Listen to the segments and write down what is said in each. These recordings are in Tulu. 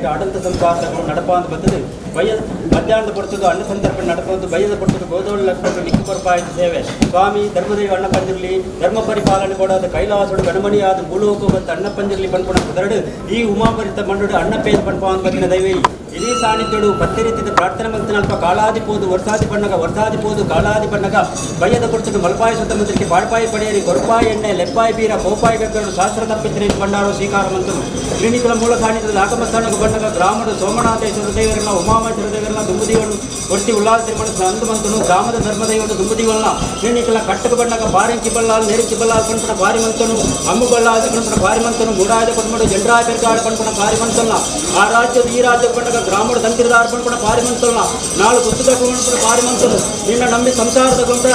ಆಡಳಿತ ಸಂಪಾದಕರು ನಡಪಾಂದು ಬರ್ತದೆ ಬಯ್ಯ ಮಧ್ಯಾಹ್ನದ ಪಡ್ತದ್ದು ಅನ್ನ ಸಂದರ್ಭ ನಡಪಂದು ಬಯ್ಯದ ಪಡ್ತದ್ದು ಗೋದೋಳು ಲಕ್ಕೊಂಡು ನಿಕ್ಕು ಕೊರಪಾಯಿತು ಸೇವೆ ಸ್ವಾಮಿ ಧರ್ಮದೇವಿ ಅಣ್ಣ ಪಂಜುರ್ಲಿ ಧರ್ಮ ಪರಿಪಾಲನೆ ಕೊಡಾದ ಕೈಲಾಸುಡು ಗಣಮಣಿಯಾದ ಮೂಲೋಕ ಬತ್ತ ಅಣ್ಣ ಪಂಜುರ್ಲಿ ಪನ್ಪುಣ ಕುದರಡು ಈ ಉಮಾಪರಿತ ಮಂಡುಡು ಅಣ್ಣಪೇದ ಪನ್ಪಾಂದು ಬತ್ತಿನ ದೈವೈ ಇಡೀ ಸಾನ್ನಿಧ್ಯಡು ಪತ್ತೆ ಪ್ರಾರ್ಥನೆ ಮಂತಿನ ಅಲ್ಪ ಕಾಲಾದಿ ಪೋದು ವರ್ಷಾದಿ ಪಣ್ಣಗ ವರ್ಷಾದಿ ಪೋದು ಕಾಲಾದಿ ಪಣ್ಣಗ ಬಯ್ಯದ ಕೊಡ್ತದ್ದು ಮಲ್ಪಾಯಿ ಸುತ್ತಮುತ್ತಲಿಕ್ಕೆ ಪಾಡ್ಪಾಯಿ ಪಡೆಯರಿ ಗೊರಪಾಯಿ ಎಣ್ಣೆ ಲೆಪ್ಪಾಯಿ ಬೀರ ಪೋಪಾಯಿ ಬೆಕ್ಕರು ಶಾಸ್ತ್ರ ತಪ್ಪಿದ್ರೆ ಬಂಡಾರು ಸ್ವೀಕಾರ ಮಂತನು ಶ್ರೀನಿಕಲ ಮೂಲ ಸಾನ್ನಿಧ್ಯದ ಆಗಮಸ್ಥಾನಕ್ಕೆ ಬಣ್ಣಗ ಗ್ರಾಮದ ಸೋಮನಾಥೇಶ್ವರ ದೇವರನ್ನ ಉಮಾಮೇಶ್ವರ ದೇವರನ್ನ ದುಂಬುದಿವನ್ನು ಒಟ್ಟಿ ಉಲ್ಲಾಸ ತಿರುಮಣ ಅಂದು ಮಂತನು ಗ್ರಾಮದ ಧರ್ಮದೈವನು ದುಂಬುದಿವಲ್ಲ ಶ್ರೀನಿಕಲ ಕಟ್ಟಕ ಬಣ್ಣಗ ಬಾರಿಂಚಿ ಬಲ್ಲಾಲ್ ನೆರಿಂಚಿ ಬಲ್ಲಾಲ್ ಕಣ್ಪಣ ಬಾರಿ ಮಂತನು ಅಮ್ಮು ಬಲ್ಲಾದ ಕಣ್ಪಣ ಬಾರಿ ಮಂತನು ಮೂಡಾಯದ ಕಣ್ಮಡು ಜಂಡ್ರಾಯ ಪೆರ್ಗಾಡ ಕಣ್ಪಣ ಬಾರಿ ಮಂತಲ್ಲ ಆ ರಾಜ್ಯದ ಈ ರಾಜ್ಯ ಬಣ್ಣಗ ಗ್ರಾಮದ ತಂತಿರದಾರ ಕಣ್ಪಣ ಬಾರಿ ಮಂತಲ್ಲ ನಾಳು ಗುತ್ತದ ಕಣ್ಪಣ ಬಾರಿ ಮಂತನು ನಿನ್ನ ನಂಬಿ ಸಂಸಾರದ ಗೊಂಡ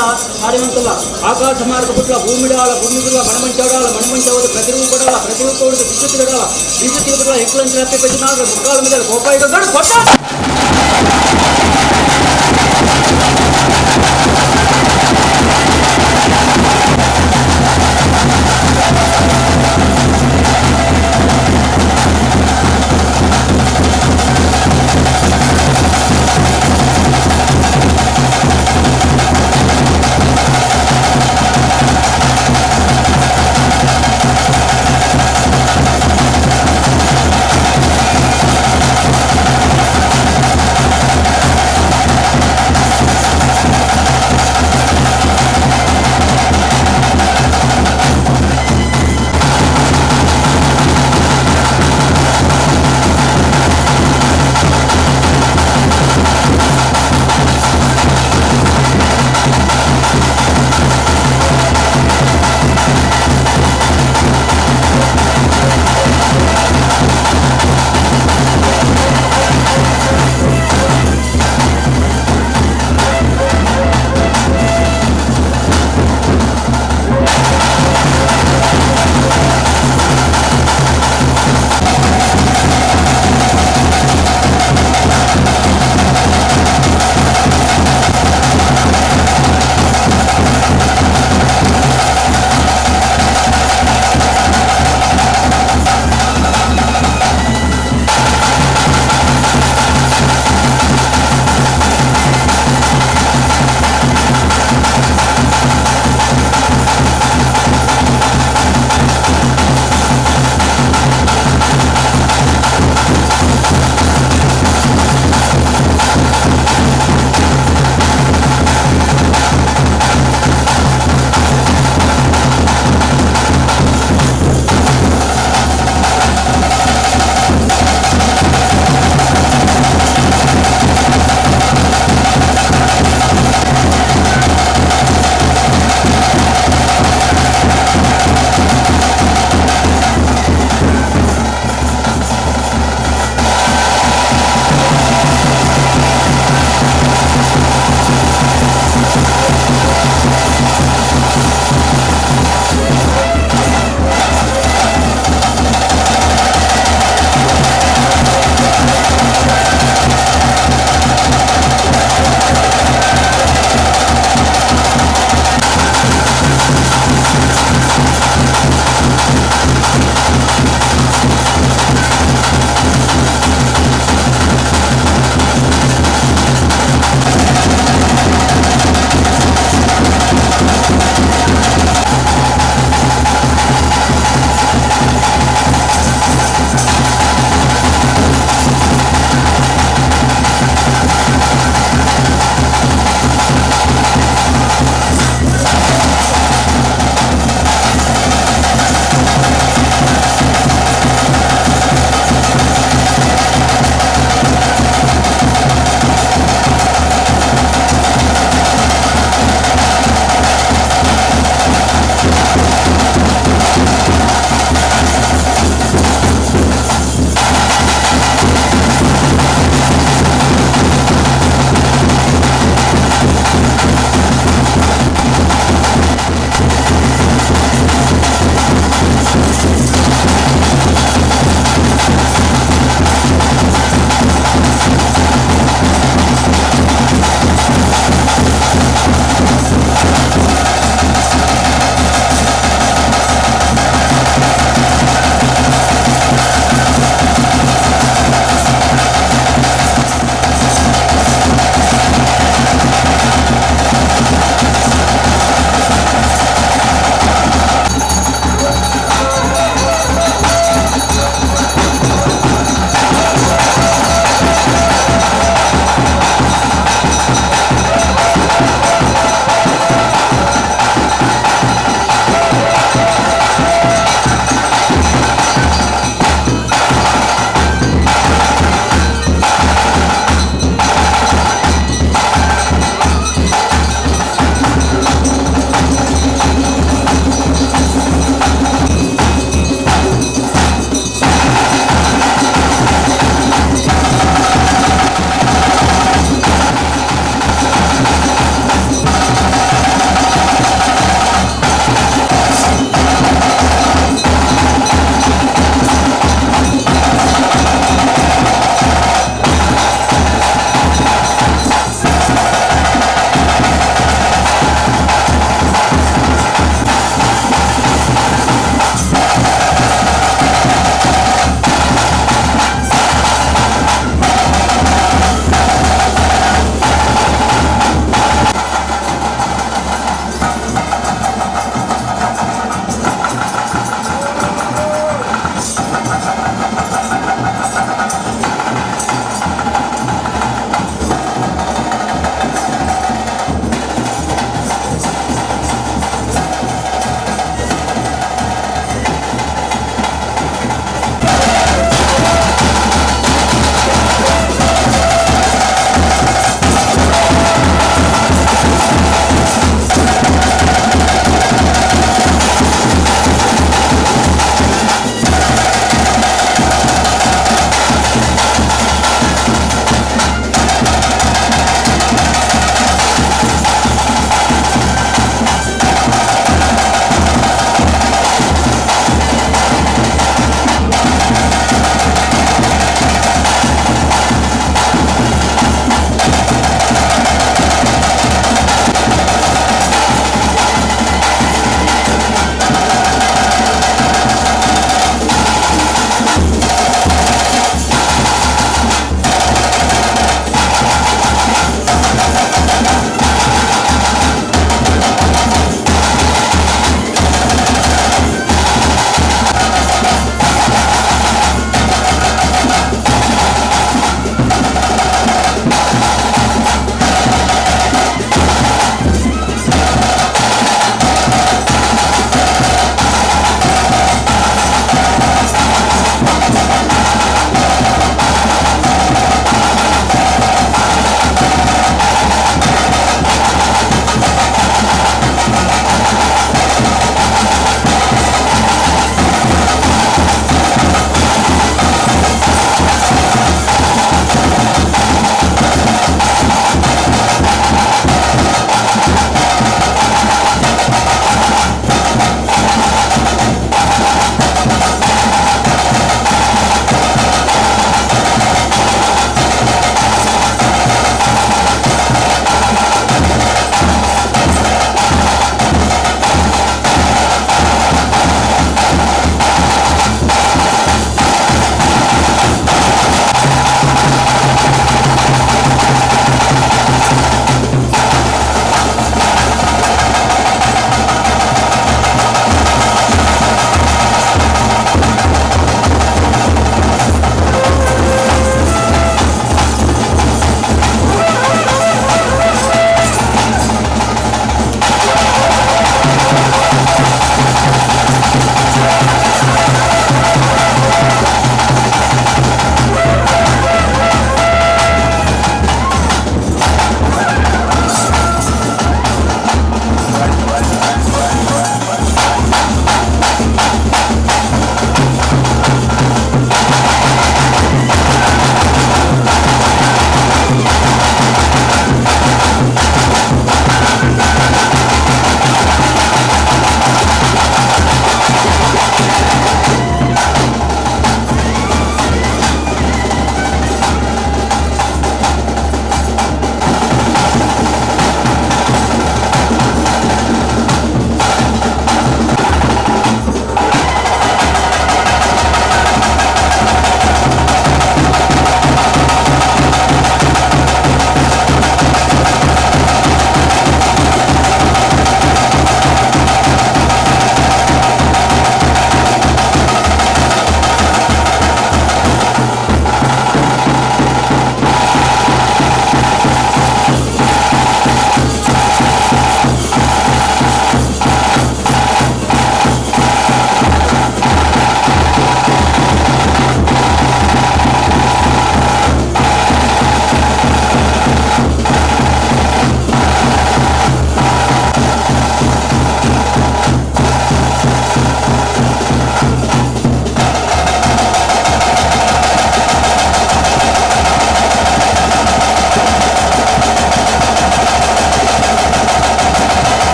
ಬಾರಿ ಮಂತಲ್ಲ ಆಕಾಶ ಮಾರ್ಗ ಬಿಟ್ಲ ಭೂಮಿಡಾಳ ಭೂಮಿಗುಲ್ಲ ಮಣಮಂಚವಡಾಳ ಮಣಮಂಚವದು ಪ್ರತಿರೂಪಡಾಳ ಪ್ರತಿರೂಪವದು ವಿದ್ಯುತ್ ಗಡಾಳ ವಿದ್ಯುತ್ ಬಿಡಲ ಹೆಕ್ಕಲಂಚ ಪೆಚ್ಚಿನಾಗ ಮುಕ್ಕಾಲ ಮೇಲೆ ಗೋಪಾಯಿ ಕೊಟ್ಟ.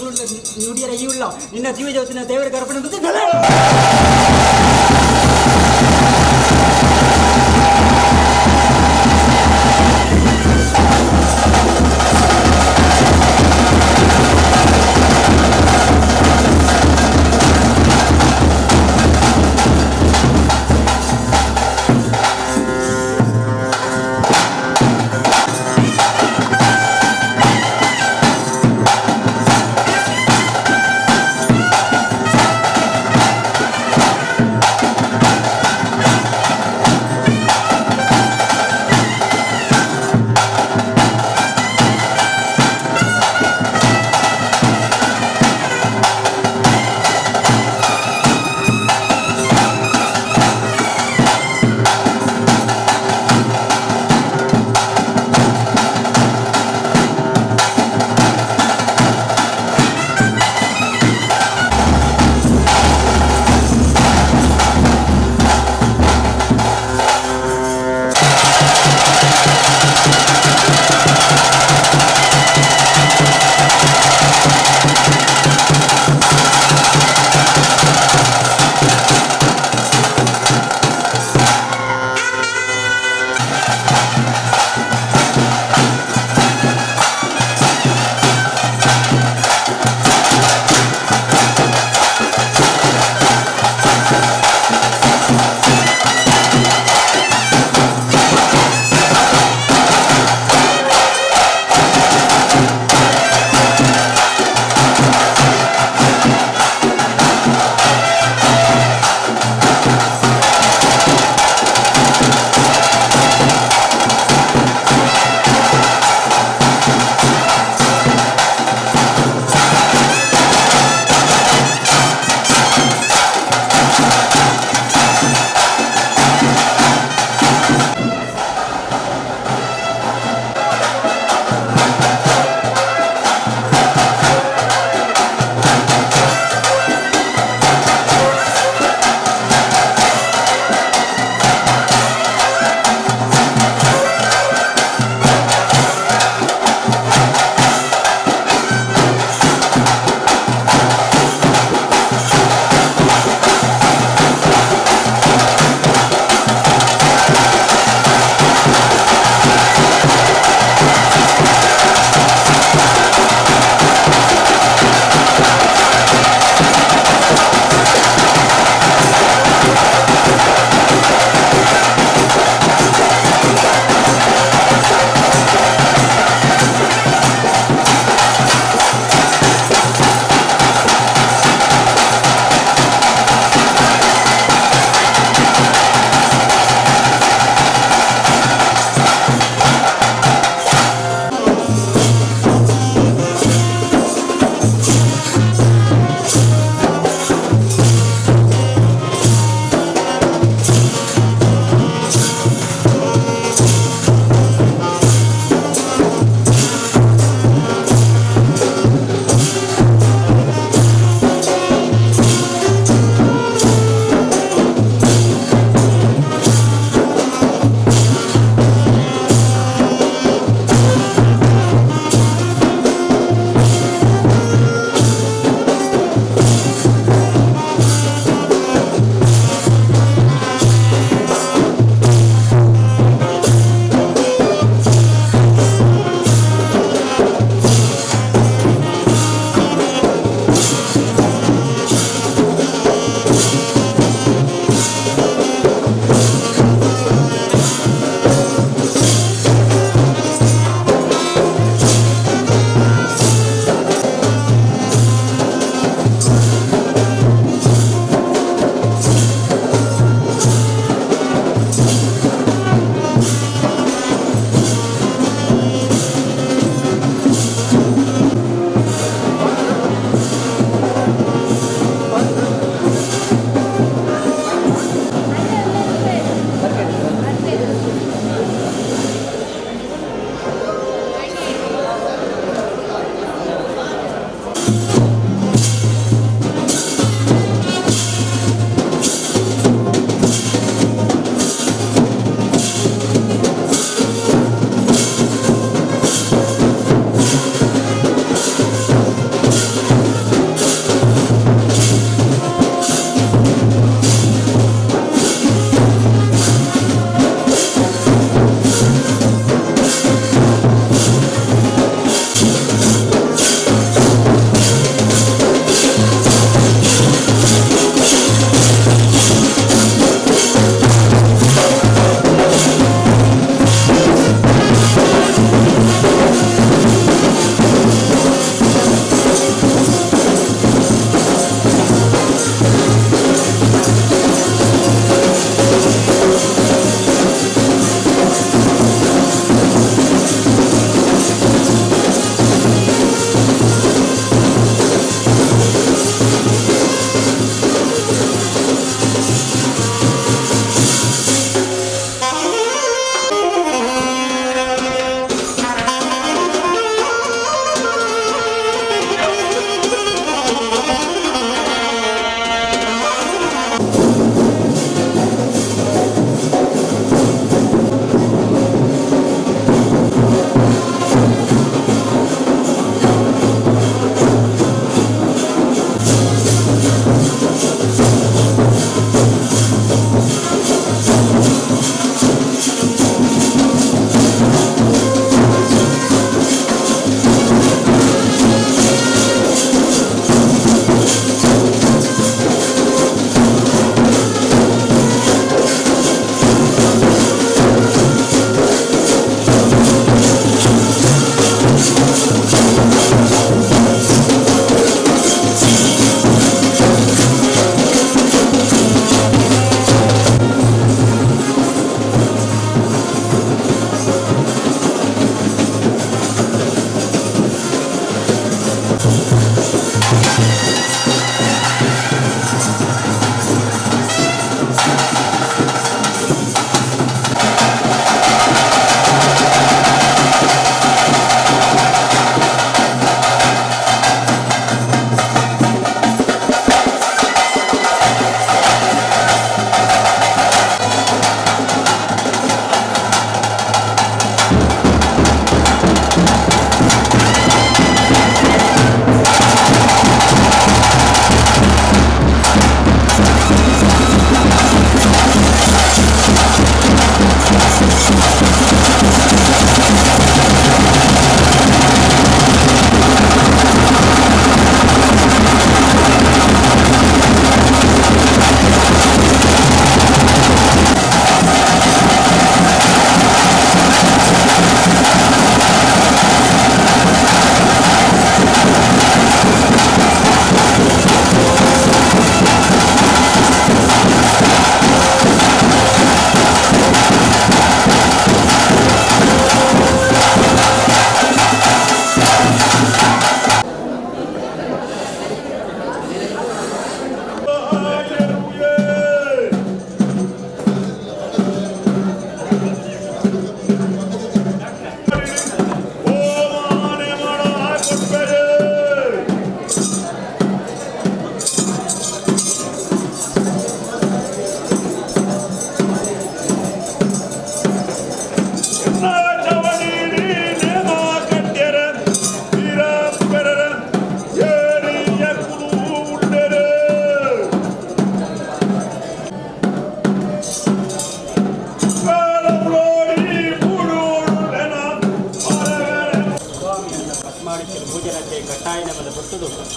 ನುಡಿಯರ ಈ ಉಳ್ಳ ನಿನ್ನ ಜೀವ ಜ್ಯೋತಿನ ದೇವರ ಗರ್ಭಣ.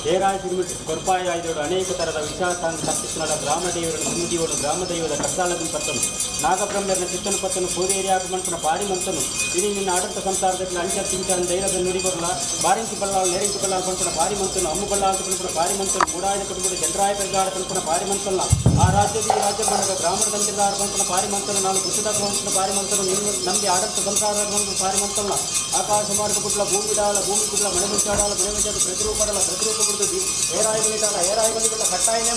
ಏರಾಯ ಸಿರಿಮಿಟ್ ಕೊರ್ಪಾಯ ಆಯ್ದೋಡು ಅನೇಕ ಥರದ ವಿಷಾತಾಂಗ ತಪ್ಪಿಸಿನಳ ಗ್ರಾಮ ದೇವರನ್ನು ಸುಮುದಿಯೋಡು ಗ್ರಾಮ ದೈವದ ಕಟ್ಟಾಳದನ್ನು ಪತ್ತನು ನಾಗಬ್ರಹ್ಮರನ ಚಿತ್ತನು ಪತ್ತನು ಪೂರೇರಿಯಾಗ ಮನ್ಪುನ ಪಾರಿ ಮಂತನು ಇಡೀ ನಿನ್ನ ಆಡಂತ ಸಂಸಾರದಲ್ಲಿ ಅಂಚ ತಿಂಚ ಧೈರ್ಯದ ನುಡಿ ಬರಲ ಬಾರಿಂಚಿ ಬಲ್ಲಾಳು ನೆರಿಂಚಿ ಬಲ್ಲಾಳು ಪನ್ಪುನ ಪಾರಿ ಮಂತನು ಅಮ್ಮು ಬಲ್ಲಾಳು ಪನ್ಪುನ ಪಾರಿ ಮಂತನು ಮೂಡಾಯದ ಕುಟುಂಬದ ಜನರಾಯ ಪೆರ್ಗಾಡ ಪನ್ಪುನ ಪಾರಿ ಮಂತಲ್ಲ ಆ ರಾಜ್ಯದ ಈ ರಾಜ್ಯ ಬಂದಾಗ ಬ್ರಾಹ್ಮಣ ತಂತ್ರಿದಾರ ಪನ್ಪುನ ಪಾರಿ ಮಂತನು ನಾಲ್ಕು ಕುಶದ ಪನ್ಪುನ ಪಾರಿ ಮಂತನು ನಿನ್ನ ನಂಬಿ ಆಡಂತ ಸಂಸಾರದ ಪನ್ಪುನ ಪಾರಿ ಮಂತಲ್ಲ ಆಕಾಶ ಮಾರ್ಗ ಕುಟ್ಲ ಭೂಮಿ ಡಾಳ ಭೂಮಿ ಕುಟ್ಲ ಮಣಮುಂಚಾಡಾಳ ಮಣಮುಂಚಾಡ ಪ್ರತಿರೂಪಡಲ ಪ್ರತಿರೂಪ ಕುಡಿದು ಏರಾಯ ಬಲಿಟಾಳ ಏರಾಯ ಬಲಿಗಳ ಕಟ್ಟಾಯನೇ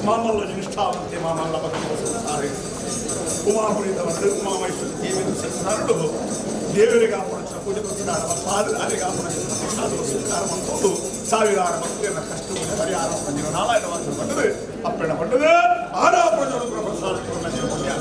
ಮಾಮಲ್ಲ ನಿಷ್ಠಾವಂತೆ ಮಾಮಲ್ಲ ಭಕ್ತಿ ಸಂಸಾರ ಉಮಾಪುರಿತವಂತೆ ಉಮಾಮಹೇಶ್ವರ ದೇವೇಂದ್ರ ಸಂಸಾರಡು ದೇವರಿಗೆ ಆಪಣ ಪೂಜೆ ಪ್ರಸಾರ ಪಾದ ಆಪಣ ಸ್ವೀಕಾರ ಮಾಡಿಕೊಂಡು ಸಾವಿರಾರು ಭಕ್ತಿಯನ್ನ ಕಷ್ಟವನ್ನು ಪರಿಹಾರ ನಾರಾಯಣ ವಾಸ ಪಟ್ಟது ಅಪ್ಪಣ ಪಟ್ಟது ಆರಾ ಪ್ರಜೋಡು ಪ್ರಸಾದ ಸಂಪೂರ್ಣ ಪರಿಹಾರ.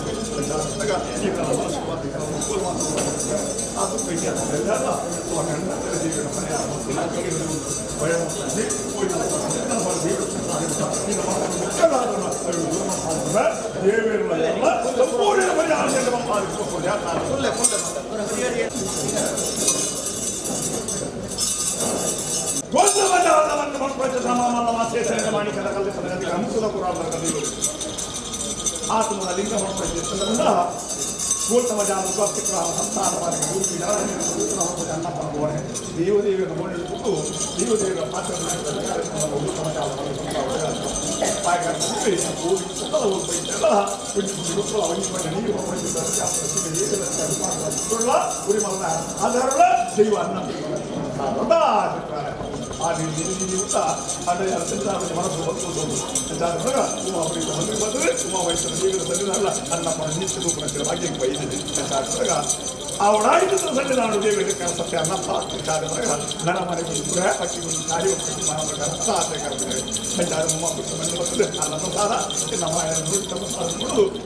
ಆತ್ಮನ ಲಿಂಗ ದೇವದೇವಿಯ ಮೋಣಿಟ್ಟು ದೇವದೇವಿಯ ಪಾತ್ರ ದೈವ ಅನ್ನ ಅವಳಾಯ್ತು ಸನ್ನಿಧಾನ ದೇವರಿಗೆ ಸತ್ಯ ಅನ್ನಪ್ಪ ನನ್ನ ಮನೆಗೆ ಪಕ್ಕಿ ಕಾರ್ಯ ಅನ್ನ ಪ್ರಸಾದ ನಮ್ಮ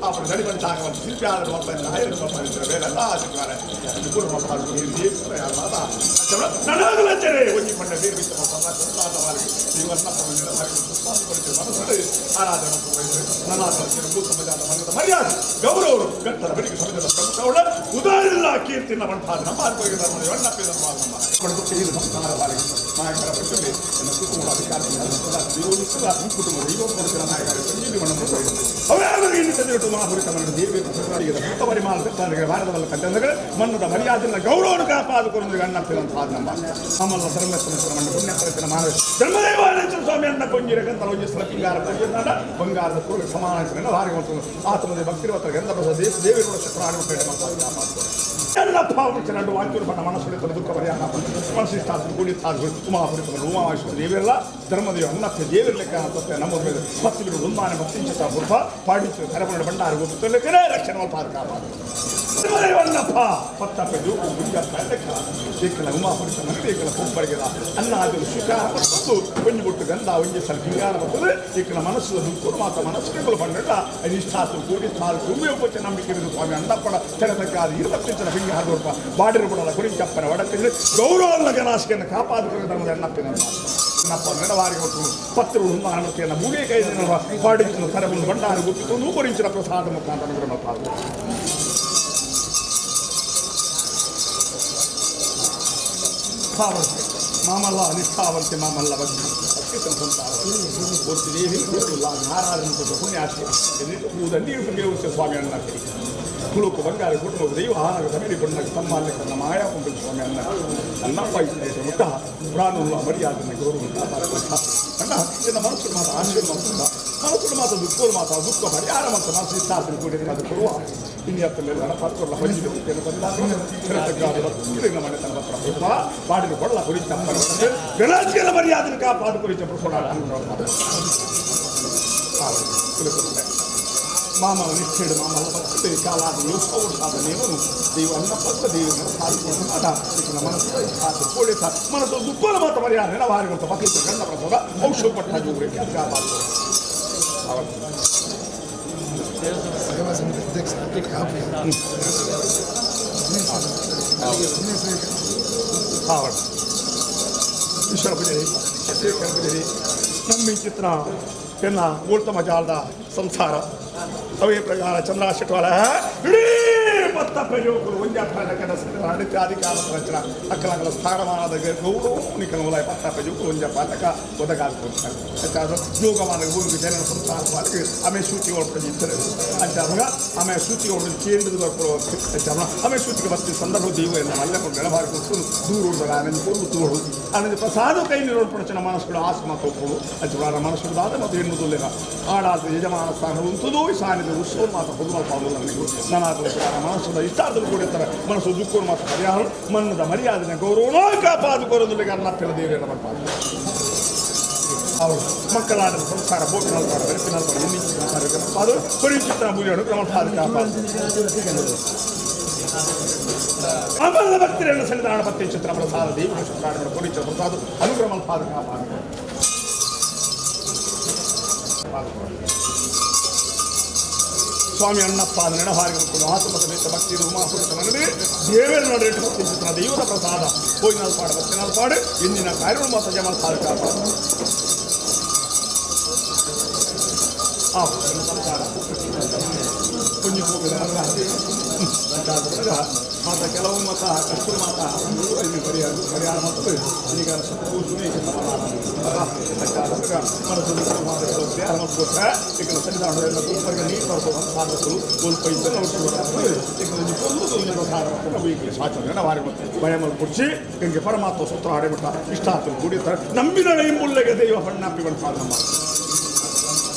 ಅವರ ಗಡಿಬಂಟಾಗವಂತ ಶಿಲ್ಪಿ ಆದ ಮರ್ಯಾದೆ ಗೌರವರು ಗಟ್ಟದ ಬಡಿಗೆ ಸಮಾಜದ ಪ್ರಮುಖ ಉದಾರಿಲ್ಲ ಕೀರ್ತಿನ ಮಂಠಾದ ನಮ್ಮ ಆರೋಗ್ಯ ಧರ್ಮದ ಎಣ್ಣಪ್ಪ ನಮ್ಮ ಸಂಸ್ಕಾರ ನಾಯಕರ ಪಟ್ಟದೆ ನನ್ನ ಕುಟುಂಬ ಅಧಿಕಾರಿ ಕುಟುಂಬ ದೈವ ನಾಯಕರ ಸಂಜೀವಿ ಮಣ್ಣದ ಮರ್ಯಾದೆಲ್ಲ ಗೌರವವನ್ನು ಕಾಪಾಡಿಕೊಂಡು ಅಣ್ಣಪ್ಪಿದಂತಹ ನಮ್ಮ ನಮ್ಮಲ್ಲ ಧರ್ಮಸ್ಥಳ ಮಣ್ಣು ಪುಣ್ಯಪ್ರಚನ ಮಾನವ ಧರ್ಮದೇವಾನಂದ ಸ್ವಾಮಿ ಅಣ್ಣ ಕೊಂಜಿರಕಂತ ಪಿಂಗಾರ ಪಂಜಿರ ಬಂಗಾರದ ಕೋಲು ಸಮಾನ ಭಾರಿ ಆತ್ಮದ ಭಕ್ತಿರವತ್ರ ಗಂಧ ಪ್ರಸಾದ ದೇಶ ದೇವಿರುಳ ಪ್ರಾಣ ಎಲ್ಲ ಪಾವಚನಂಡು ವಾಕ್ಯರು ಬಣ್ಣ ಮನಸ್ಸು ದುಃಖ ಪರಿಹಾರ ಮನಸ್ಸಿಷ್ಟಾದ್ರು ಕೂಡಿತ್ತಾದ್ರು ಉಮಾಪುರಿತರು ಉಮಾಮೇಶ್ವರ ದೇವಿರಲ್ಲ ಧರ್ಮದೇವ ಅನ್ನಕ್ಕೆ ದೇವಿರ್ಲಿಕ್ಕ ತತ್ವ ನಮ್ಮ ಭಕ್ತಿ ಬಿಡು ಉನ್ಮಾನ ಭಕ್ತಿ ಚಿತ್ತ ಪುರ್ಪ ಪಾಡಿಚು ಕರಪಣ ಭಂಡಾರ ಗೊತ್ತಲಿಕ್ಕೇ ರಕ್ಷಣೆ ಪಾದ ಕಾಪಾಡು ಧರ್ಮದೇವನ್ನಪ್ಪ ಪತ್ತಪ್ಪ ಜೂಕು ಗುಂಜಪ್ಪ ಲೆಕ್ಕ ಏಕಲ ಉಮಾಪುರಿತ ಮನೆ ಏಕಲ ಕೊಬ್ಬರಿಗೆದ ಅನ್ನ ಅದು ಸ್ವೀಕಾರ ಮತ್ತು ಒಂಜಿ ಬುಟ್ಟು ಗಂಧ ಒಂಜಿ ಸಲ ಪಿಂಗಾರ ಬರ್ತದೆ ಏಕಲ ಮನಸ್ಸು ದುಃಖರು ಮಾತ್ರ ಮನಸ್ಸುಗಳು ಬಂಡ ನಿಷ್ಠಾತು ಕೂಡಿ ತಾಳು ತುಂಬಿ ಉಪಚ ನಂಬಿಕೆ ಸ್ವಾಮಿ ಅಂಡಪ್ಪಡ ತೆರೆತಕ್ಕಾದ ಇರತಪ್ಪಿಂಚನ ಪಿಂಗಾರ ರೂಪ ಬಾಡಿರು ಬಿಡಲ ಕುರಿಂಚಪ್ಪನ ಒಡತಿಲ್ಲ ಗೌರವ ಗಣಾಸಿಕೆಯನ್ನು ಕಾಪಾಡಿಕೊಳ್ಳ ಧರ್ಮದ ಎಣ್ಣಪ್ಪಿನ ನಪ್ಪ ನೆಡವಾರಿ ಹೊತ್ತು ಪತ್ರಗಳು ಹುನ್ನಾನತೆಯನ್ನು ಮೂಗೇ ಕೈ ಪಾಡಿಂಚಿನ ತರಬುಂಡು ಭಂಡಾರ ಗುಪ್ಪಿತು ನೂಪರಿಂಚಿನ ಪ್ರಸಾದ ಮುಖಾಂತರ ಅನುಗ್ರಹ ಮಾಮಲ್ಲ ನಿಷ್ಠಾವಂತೆ ಮಾಮಲ್ಲ ಭಕ್ತಿ ಭಕ್ತಿ ಸಂಸಾರ ದೇವಿ ನಾರಾಯಣ ಪುಣ್ಯಾಸ್ತಿ ಸ್ವಾಮಿ ಅನ್ನ ಕುಳುಕು ಬಂಗಾರ ಕುಟುಂಬ ದೈವ ಆಹಾರ ಸಮಿತಿ ಪುಣ್ಯ ತಮ್ಮ ಕನ್ನ ಮಾಯಾ ಪಂಪ ಸ್ವಾಮಿ ಅನ್ನ ಅನ್ನಪ್ಪ ಮುಟ್ಟ ಪ್ರಾಣುಲ್ಲ ಮರ್ಯಾದನ್ನ ಗೌರವ ಅಣ್ಣ ಎನ್ನ ಮನಸ್ಸು ಮಾತ್ರ ಆಶೀರ್ವಾದ ಮನಸ್ಸು ಮಾತ್ರ ದುಃಖ ಮಾತ್ರ ದುಃಖ ಪರಿಹಾರ ಮತ್ತು ಮನಸ್ಸು ಇಷ್ಟಾಸ್ತಿ ಕೂಡಿ ಅದು ಕೊಡುವ. ಇನ್ಯಾತ್ತಲ್ಲಿ ಪಾಡಿನ ಕೊಡಲ ಕುರಿತ ಗಣಾಚಿಗೆಲ್ಲ ಮರ್ಯಾದನ ಕಾಪಾಡು ಕುರಿತ ಮಾಮ ನಿಷ್ಠೇಡು ಮಾಮ ಭಕ್ತಿ ಕಾಲಾದ ಸಾಧ ನೇಮನು ದೈವ ಅನ್ನಪ್ಪ ದೇವನ ಸಾಧಿಕೊಂಡು ಮಾಡ ಮನಸ್ಸು ಕೋಳಿ ಮನಸ್ಸು ದುಃಖದ ಮಾತ ಮರ್ಯಾದೆ ವಾರಿಗೊಂತ ಭಕ್ತಿ ಗಂಡ ಪ್ರಸಾದ ಔಷಧ ಪಟ್ಟ ಜೋಗರಿಗೆ ಕಾಪಾಡು. ಸೇವಾ ಸಮಿತಿ ಅಧ್ಯಕ್ಷ ಕಾವಡು ಈಶ್ವರ ಪೂಜಾರಿ ಶೇಖರ ಪೂಜಾರಿ ನಮ್ಮ ಈ ಚಿತ್ರ ಎನ್ನ ಗೋಳ್ತಮ ಜಾಲದ ಸಂಸಾರ ಅವೇ ಪ್ರಕಾರ ಚಂದ್ರ ಶೆಟ್ವಾಳ ಇಡೀ ಪತ್ತ ಪ್ರಯೋಗರು ಒಂಜ ಅಧಿಕಾರ ರಚನ ಅಕ್ಕಲಂಗಲ ಸ್ಥಾನಮಾನದ ಗೌರವ ನಿಕಲ ಪತ್ತ ಪ್ರಯೋಗರು ಒಂಜ ಪಾಲಕ ಒದಗಾದ ಯೋಗಮಾನ ಭೂಮಿಗೆ ಜನರ ಸಂಸಾರ ಪಾಲಕ ಆಮೇಲೆ ಸೂಚಿ ಒಳಪಡಿ ಇದ್ದಾರೆ ಅಂಚಾಗ ಆಮೇಲೆ ಸೂಚಿ ಒಳಗೆ ಕೇಂದ್ರದ ಆಮೇಲೆ ಸೂಚಿಗೆ ಬರ್ತೀವಿ ಸಂದರ್ಭ ದೈವ ಎಲ್ಲ ಮಲ್ಲೆ ಕೊಂಡು ನೆಲಬಾರಿ ಕೊಟ್ಟು ದೂರ ಉಳಿದಾಗ ಆನಂದ ಕೊಡು ತೋಡು ಆನಂದ ಪ್ರಸಾದ ಕೈ ನೀರು ಮನಸ್ಸುಗಳು ಆಸೆ ಮಾತು ಒಪ್ಪಳು ಅಂಚ ಮನಸ್ಸು ದಾದ ಮತ್ತು ಹೆಣ್ಣು ಆಡಾದ ಯಜಮಾನ ಸ್ಥಾನ ಉಂಟುದು ಸಾನಿದ ಉತ್ಸವ ಮಾತ್ರ ಹೊದುಮಲ್ಪಾವುದಿಲ್ಲ ನನಗೆ ನಾನಾದ ಮನಸ್ಸದ ಇಷ್ಟಾರ್ಥದ ಕೂಡ ಇರ್ತಾರೆ ಮನಸ್ಸು ದುಃಖ ಮಾತ್ರ ಪರಿಹಾರ ಮನ್ನದ ಮರ್ಯಾದೆನ ಗೌರವನೋ ಕಾಪಾದು ಕೊರೋದಿಲ್ಲ ಅನ್ನ ದೇವರೆಲ್ಲ ಬರ್ಪಾದು. ಅವರು ಮಕ್ಕಳಾದ ಸಂಸಾರ ಬೋಟಿನಲ್ಪಾಡು ಬೆಳಕಿನಲ್ಪಾಡು ಎನ್ನಿಂಚಿನ ಪರಿಚಿತ ಪೂಜೆ ಅನುಕ್ರಮ ಕಾಪಾಡು. ಅಮಲ್ಲ ಭಕ್ತರನ್ನು ಸನ್ನಿಧಾನ ಪತ್ತಿ ಚಿತ್ರ ಪ್ರಸಾದ ದೀಪ ಶುಕ್ರಾಣ ಪರಿಚಯ ಪ್ರಸಾದ ಅನುಕ್ರಮ ಕಾಪಾಡು. ಸ್ವಾಮಿ ಅಣ್ಣಪ್ಪ ನೆನಹಾರಿ ಆತ್ಮದ ಭಕ್ತಿ ಉಮಾಪುರುಷನಲ್ಲಿ ದೇವರ ನಡೆ ಭಕ್ತಿ ಚಿತ್ರ ದೈವದ ಪ್ರಸಾದ ಹೋಯಿನಲ್ಪಾಡು ಬತ್ತಿನಲ್ಪಾಡು ಇಂದಿನ ಕಾರ್ಯಗಳು ಮಾತ್ರ ಜಮಲ್ಪಾಡು ಕಾಪಾಡು. ಆ ಸಂಸಾರ ಪುಣ್ಯ ಹೋಗಿದ ಮಾತ ಕೆಲವು ಮತ ಕಷ್ಟ ಮಾತ ಅಲ್ಲಿ ಪರಿಹಾರ ಪರಿಹಾರ ಮತ್ತು ಈಗ ಮನಸ್ಸು ಮಾತ ಕೆಲವು ಪರಿಹಾರ ಮತ್ತು ಕೊಟ್ಟರೆ ಈಗ ಸನ್ನಿಧಾನ ಸೂಪರ್ಗೆ ನೀರು ಬರ್ಬೋದು ಸಾಧಕರು ಸ್ವಲ್ಪ ಇದ್ದರೆ ವಾರಿ ಭಯಮಲ್ ಕುಡ್ಸಿ ಹಿಂಗೆ ಪರಮಾತ್ಮ ಸೂತ್ರ ಆಡಿಬಿಟ್ಟ ಇಷ್ಟಾತ್ರ ಕುಡಿತಾರೆ ನಂಬಿದ ಇಂಬುಲ್ಲೆಗೆ ದೈವ ಹಣ್ಣಪ್ಪಿಗಳು ಸಾಧನ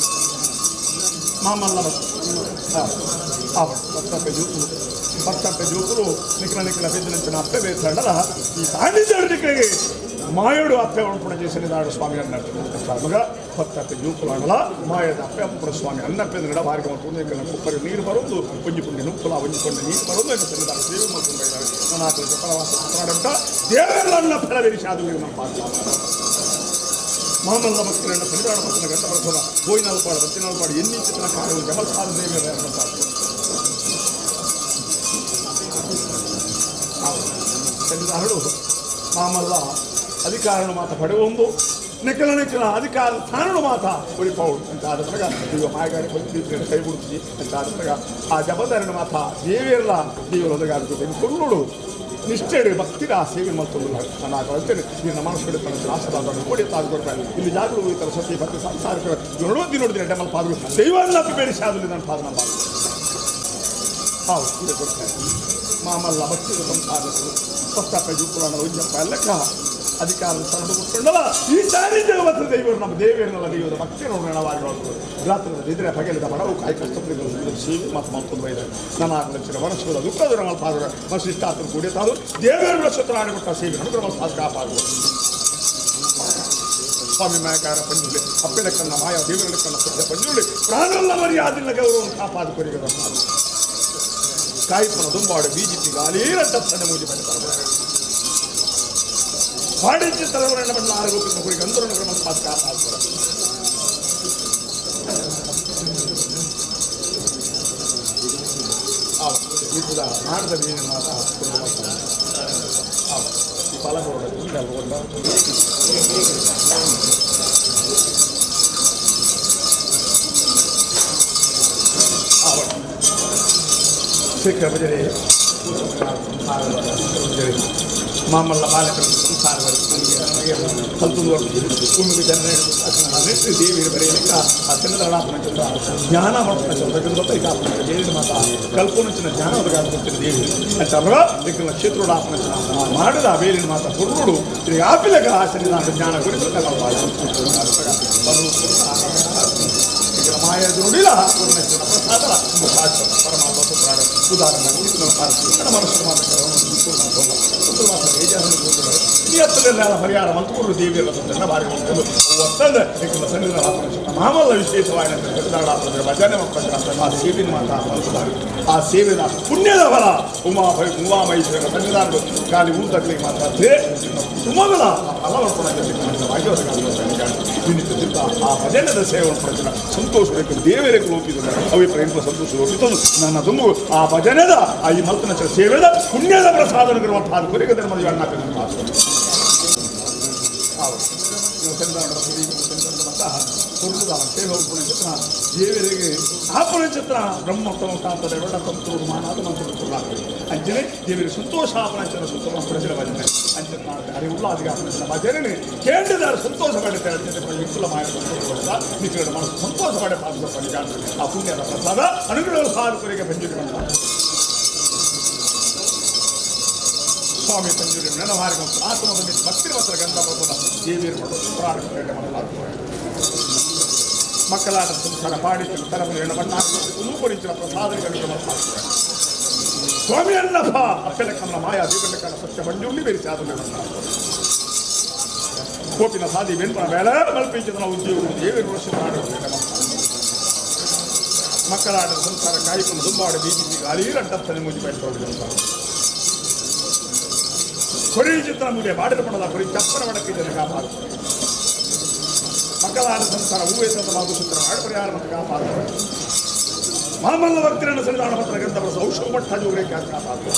ಮಾಮಲ್ಲ ಭಕ್ತಪ್ಪೆ ಜೂಕುಲು ಭಕ್ತಪ್ಪೆ ಜೂಕುಲು ನಿಖಲ ನಿಖಲ ಬಿದ್ದ ಅಪ್ಪೆ ಬೇಸಂಡಲ ಈ ಸಾನ್ನಿಧ್ಯ ನಿಖಲಿಗೆ ಮಾಯೋಡು ಅಪ್ಪೆ ಉಂಪುಣ ಸನ್ನಿಧಾನ ಸ್ವಾಮಿ ಅನ್ನ ಮಗ ಭಕ್ತಪ್ಪೆ ಜೂಕುಲು ಅಣ್ಣಲ ಮಾಯದ ಅಪ್ಪೆ ಅಪ್ಪುಣ ಸ್ವಾಮಿ ಅನ್ನಪ್ಪೆ ಗಿಡ ಬಾರಿಗೆ ಮತ್ತು ಕುಪ್ಪರಿ ನೀರು ಬರೋದು ಒಂಜಿ ಪುಂಡಿ ನುಪ್ಪುಲ ಒಂಜಿ ಕೊಂಡೆ ನೀರು ಬರೋದು ಎನ್ನು ಸನ್ನಿಧಾನ ಸೇವೆ ಮಾಡ್ಕೊಂಡು ಬೈದಾರೆ ನನ್ನ ಆಕಳಿಗೆ ಪ್ರವಾಸ ಮಾಡ ದೇವರೆಲ್ಲ ಅನ್ನ ಫಲ ನಮ್ಮ ಪಾತ್ರ ಮಾಮಲ್ಲ ಭಕ್ತರನ್ನ ಸನ್ನಿಧಾನ ಭಕ್ತನ ಗಂಟ ಬರ್ತದ ಗೋಯಿನಲ್ಪಾಡು ಬತ್ತಿನಲ್ಪಾಡು ಎನ್ನಿ ಚಿತ್ರ ಕಾರ್ಯಗಳು ಜಮಲ್ ಸಾಧ ದೇವಿಯರ ಸನ್ನಿಧಾನರು ಮಾಮಲ್ಲ ಅಧಿಕಾರನು ಮಾತ ಪಡೆಯುವಂದು ನಿಖಲ ನಿಖಲ ಅಧಿಕಾರ ಸ್ಥಾನನು ಮಾತ ಉಳಿಪೌಡು ಅಂತ ಆದ ಪ್ರಗ ಈಗ ಮಾಯಗಾರಿ ಕೈ ಬಿಡ್ತೀವಿ ಅಂತ ಆದ ಪ್ರಗ ಆ ಜವಾಬ್ದಾರಿನ ಮಾತ ದೇವಿಯಲ್ಲ ದೇವರು ಒದಗಾಗುತ್ತೆ ಕೊಲ್ಲೋಡು ನಿಷ್ಠೆಡು ಭಕ್ತಿರ ಆ ಸೇವೆ ಮಾಡ್ಕೊಂಡು ನಾನು ಹೇಳ್ತೇನೆ ನಿನ್ನ ಮನಸ್ಸು ತನ್ನ ಆಶೀರ್ವಾದ ಕೊಡಿ ತಾದು ಇಲ್ಲಿ ಜಾಗೃತಿ ಈ ಸತಿ ಭಕ್ತಿ ಸಂಸಾರ ನೋಡುವ ದಿನ ಡಮಲ್ ಪಾದ್ರು ದೈವನ್ನ ಬೇರೆ ಶಾದಲ್ಲಿ ನನ್ನ ಪಾದ ನಮ್ಮ ಹೌದು ಇದು ಕೊಡ್ತಾರೆ ಮಾಮಲ್ಲ ಭಕ್ತಿ ಸಂಸಾರಗಳು ಪಸ್ತಾಪ ಜುಪ್ಪುರಾಣ ಉಜ್ಜಪ್ಪ ಲೆಕ್ಕ ಅಧಿಕಾರ ತರಡು ಕೊಟ್ಕೊಂಡಲ್ಲ ಈ ಸಾನ್ನಿಧ್ಯ ಮಾತ್ರ ದೈವರು ನಮ್ಮ ದೇವಿಯರನ್ನೆಲ್ಲ ದೈವದ ಭಕ್ತಿ ನೋಡೋಣವಾಗಿ ರಾತ್ರಿ ಇದ್ರೆ ಪಗಲಿದ ಬಡವು ಕಾಯಿ ಕಷ್ಟಪಡಿ ಸೇವೆ ಮಾತು ಮಾಡ್ಕೊಂಡು ಬೈದಾರೆ ನನ್ನ ಲಕ್ಷಣ ಮನಸ್ಸುಗಳ ದುಃಖದ ಪಾದ ಮನಸ್ಸು ಇಷ್ಟಾತ್ರ ಕೂಡಿ ತಾದು ದೇವರ ಸತ್ರ ಆಡಿಬಿಟ್ಟ ಸೇವೆ ಅನುಗ್ರಹ ಸಾಧು ಕಾಪಾಡುವ ಸ್ವಾಮಿ ಮಾಯಕಾರ ಪಂಜುಳ್ಳಿ ಅಪ್ಪೆಲ ಕಣ್ಣ ಮಾಯ ದೇವರ ಕಣ್ಣ ಸತ್ಯ ಪಂಜುಳ್ಳಿ ಪ್ರಾಣಲ್ಲ ಮರ್ಯಾದಿಲ್ಲ ಗೌರವ ಕಾಪಾದು ಕೊರಿಗದ ಕಾಯಿಪನ ದುಂಬಾಡು ಬಿಜೆಪಿ ಗಾಲಿ ರಂಟತ್ತನೆ ಮೂಜಿ ಬನ್ನಿ ವಾಣಿಜ್ಯ ತಲೆವರನ್ನ ಬಣ್ಣ ಆರೋಗ್ಯ ಕುರಿ ಗಂಧರ್ವನ ಕ್ರಮ ಸಾಧಕ ಈ ನಾಡದ ಮೀನಿನ ಮಾತ ಈ ಫಲಗಳು ಶೇಖರ ಭಜನೆ ಮಾಮಲ್ಲ ಬಾಲಕರ ಸಂಸಾರ ಕಲ್ತುಂದು ಭೂಮಿಗೆ ಜನರ ದೇವಿಯ ಬರೆಯಲಿಕ್ಕೆ ಆ ಚಂದ್ರನಾಥನ ಚಂದ್ರ ಜ್ಞಾನ ಮಾಡ್ತಾನೆ ಚಂದ್ರ ಗೊತ್ತ ಈಗ ದೇವಿನ ಮಾತ ಕಲ್ಪನ ಜ್ಞಾನ ಒದಗಾದ ದೇವಿ ಅಂತಂದ್ರ ಈಗ ಕ್ಷೇತ್ರೋಡಾಪನ ಮಾಡಿದ ಆ ಬೇಲಿನ ಮಾತ ಹುರುಳು ಈಗ ಆಪಿಲಗ ಆ ಸನ್ನಿಧಾನ ಜ್ಞಾನ ಗುರುಗಳು ಈಗ ಮಾಯ ಮಾಯ ಜೋಡಿಲ ಪ್ರಸಾದ ಪರಮಾತ್ಮ ಸುಬ್ರಾಡ ಉದಾಹರಣೆ ಪರಿಹಾರ ಮಂತ್ಕೂರು ದೇವಿಯರ ಸಂದರ್ಭ ಭಾರಿ ಒತ್ತಂದ ಮಾಮಲ್ಲ ವಿಶೇಷವಾದ ಭಜನೆ ಮಕ್ಕಳ ಆ ಸೇವಿನ ಮಾತಾ ಆ ಸೇವೆದ ಪುಣ್ಯದ ಫಲ ಉಮಾ ಉಮಾ ಮಹೇಶ್ವರ ಸನ್ನಿಧಾನಗಳು ಖಾಲಿ ಊಟಗಳಿಗೆ ಮಾತಾಡ್ತೇ ಕುಟುಂಬಗಳ ಆ ಫಲವನ್ನು ಆ ಭಜನದ ಸೇವೆ ಪ್ರಚನ ಸಂತೋಷ ಬೇಕು ದೇವರಿಗೆ ಲೋಪಿದ ಅವಿ ಪ್ರೇಮ ಸಂತೋಷ ಲೋಪಿತದು ನನ್ನ ತುಂಬು ಆ ಭಜನದ ಆ ಈ ಮಲ್ತನ ಸೇವೆದ ಪುಣ್ಯದ ಪ್ರಸಾದ ಕೊರೆಗೆ ಧರ್ಮದ ಅಣ್ಣ ದೇವರಿಗೆ ಆಪುಣ ಚಿತ್ರ ಬ್ರಹ್ಮೋತ್ತಮ ಕಾಂತದ ತಂತೂರು ಮಾನಾದ ಮಂತ್ರ ಅಂಚನೆ ದೇವರಿಗೆ ಸಂತೋಷ ಆಪಣ ಸುತ್ತಮ ಪ್ರಜಲ ಭಜನೆ ಅಂಚನೆ ಅರಿವುಳ್ಳ ಅಧಿಕಾರ ಭಜನೆ ಕೇಂದ್ರದಾರ ಸಂತೋಷ ಪಡುತ್ತಾರೆ ಅಂಚನೆ ಇಕ್ಕುಲ ಮಾಯ ಸಂತೋಷ ಪಡುತ್ತಾ ನಿಖರ ಮನಸ್ಸು ಸಂತೋಷ ಪಡೆ ಪಾತ್ರ ಪಡಿಗಾಣ ಆ ಪುಣ್ಯದ ಪ್ರಸಾದ ಅನುಗ್ರಹ ಸಾಧಕರಿಗೆ ಪಂಜುರಿ ಸ್ವಾಮಿ ಪಂಜುರಿ ನೆನವಾರಿಗ ಆತ್ಮದ ಭಕ್ತಿ ಮಾತ್ರ ಗಂಧ ಬರ್ತದ ದೇವಿಯರು ಮಕ್ಕಳಾದ ಸಂಸಾರ ಪಾಡಿತು ತರಬಲು ಬಣ್ಣ ರೂಪರಿಚಿನ ಪ್ರಸಾದಗಳು ಸ್ವಾಮಿ ಅನ್ನಪ್ಪ ಅಪ್ಪೆಲ ಕಮಲ ಮಾಯಾ ದೇವರ ಸತ್ಯ ಬಂಜುಂಡಿ ಬೇರೆ ಸಾಧನೆ ಕೋಪಿನ ಸಾದಿ ಬೆನ್ಪನ ಬೇಲೆ ಮಲ್ಪಿಂಚಿನ ಉದ್ಯೋಗ ದೇವರು ವರ್ಷ ಮಕ್ಕಳಾಟ ಸಂಸಾರ ಕಾಯಿಕೊಂಡು ದುಂಬಾಡು ಬೀದಿ ಗಾಳಿ ರಂಟತ್ತನೆ ಮುಜಿ ಬಯಸ್ಕೊಂಡು ಕೊರಿ ಚಿತ್ರ ಮುಡಿಯ ಬಾಡಿದ ಪಣದ ಕೊರಿ ಚಪ್ಪರ ವಡಕ್ಕೆ ಜನ ಕಾಪಾಡು ಮಕ್ಕಳಾದ ಸಂಸಾರ ಹೂವೇತದ ಮಾಧುಸೂತ್ರ ಮಾಡಿ ಪರಿಹಾರ ಮತ್ತು ಕಾಪಾಡು ಮಾಮಲ್ಲ ಭಕ್ತರನ್ನು ಸನ್ನಿಧಾನ ಪತ್ರ ಗ್ರಂಥ ಔಷಧ ಮಟ್ಟ ಜೋಗರೆ ಕಾಪಾಡು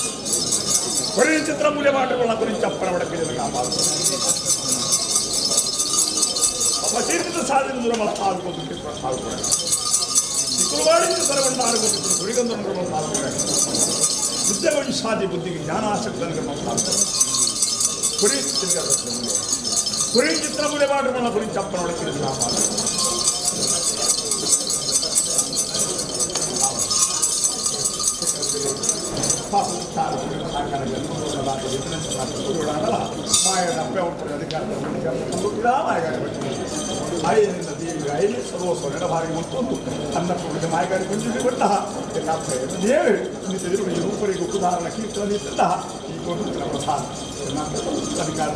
ಕೊರಿ ಚಿತ್ರ ಮೂಲ್ಯ ಮಾಟುಗಳ ಕೊರಿ ಚಪ್ಪರ ವಡಕ್ಕೆ ಜನ ಕಾಪಾಡು ಅಪಕೀರ್ತಿತ ಸಾಧನೆ ದೂರ ಕುಲವಾಡಿಂದ ಸರವಣ್ಣ ಆರೋಗ್ಯ ಗುರಿಗಂಧನ ವಿದ್ಯಾವಂಶಾದಿ ಬುದ್ಧಿಗೆ ಜ್ಞಾನಾಸಕ್ತ ಕುರಿ ಕುರಿ ಚಿತ್ರ ಮೂಲೆ ಮಾಟುಗಳ ಕುರಿ ಚಪ್ಪನ ಒಳಗೆ ಕಾಪಾಡು ಅಧಿಕಾರ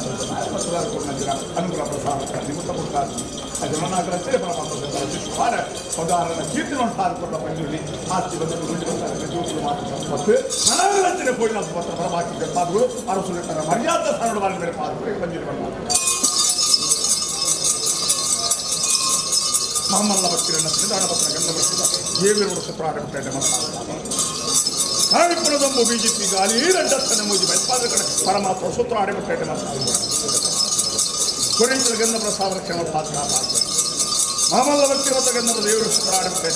ಅನುಗ್ರಹ ಪ್ರಸಾದ ನಿಮಿತ್ತ ಕೊಡ್ತಾರೆ ಉದಾಹರಣೆ ಕೀರ್ತನೆ ಉಂಟಾದ ಪಂಜುರ್ಲಿ ಆಸ್ತಿ ಬಂದು ಮತ್ತು ಹಣಗಳಂಚನೆ ಪೋಯಿನ ಮಾತ್ರ ಪರಮಾಕಿ ಪಾದಗಳು ಅರಸುಲೆಟ್ಟರ ಮರ್ಯಾದ ಸ್ಥಾನ ಮೇಲೆ ಪಾದಗಳು ಪಂಜುರ್ಲಿ ಬಂದ ಮಹಮ್ಮಲ್ಲ ಭಕ್ತಿರನ್ನ ಸನ್ನಿಧಾನ ಪತ್ರ ಗಂಧ ಬರ್ತಿದ್ದ ದೇವಿಯವರು ಸುಪ್ರಾಟ ಕಾಣಿಪುರದೊಂಬು ಬಿಜೆಪಿ ಗಾಲಿ ರಂಡಸ್ಥನೆ ಮೂಜಿ ಬೈಪಾದ ಕಡೆ ಪರಮಾತ್ಮ ಸೂತ್ರ ಆಡಿಬಿಟ್ಟೆ ಕೊರಿಂಚಲ ಗಂಧ ಪ್ರಸಾದ ರಕ್ಷಣ ಪಾತ್ರ ಮಾಮಲ್ಲ ಭಕ್ತಿರತ ಗಂಧದ ದೇವರು ಸೂತ್ರ ಆಡಿಬಿಟ್ಟೆ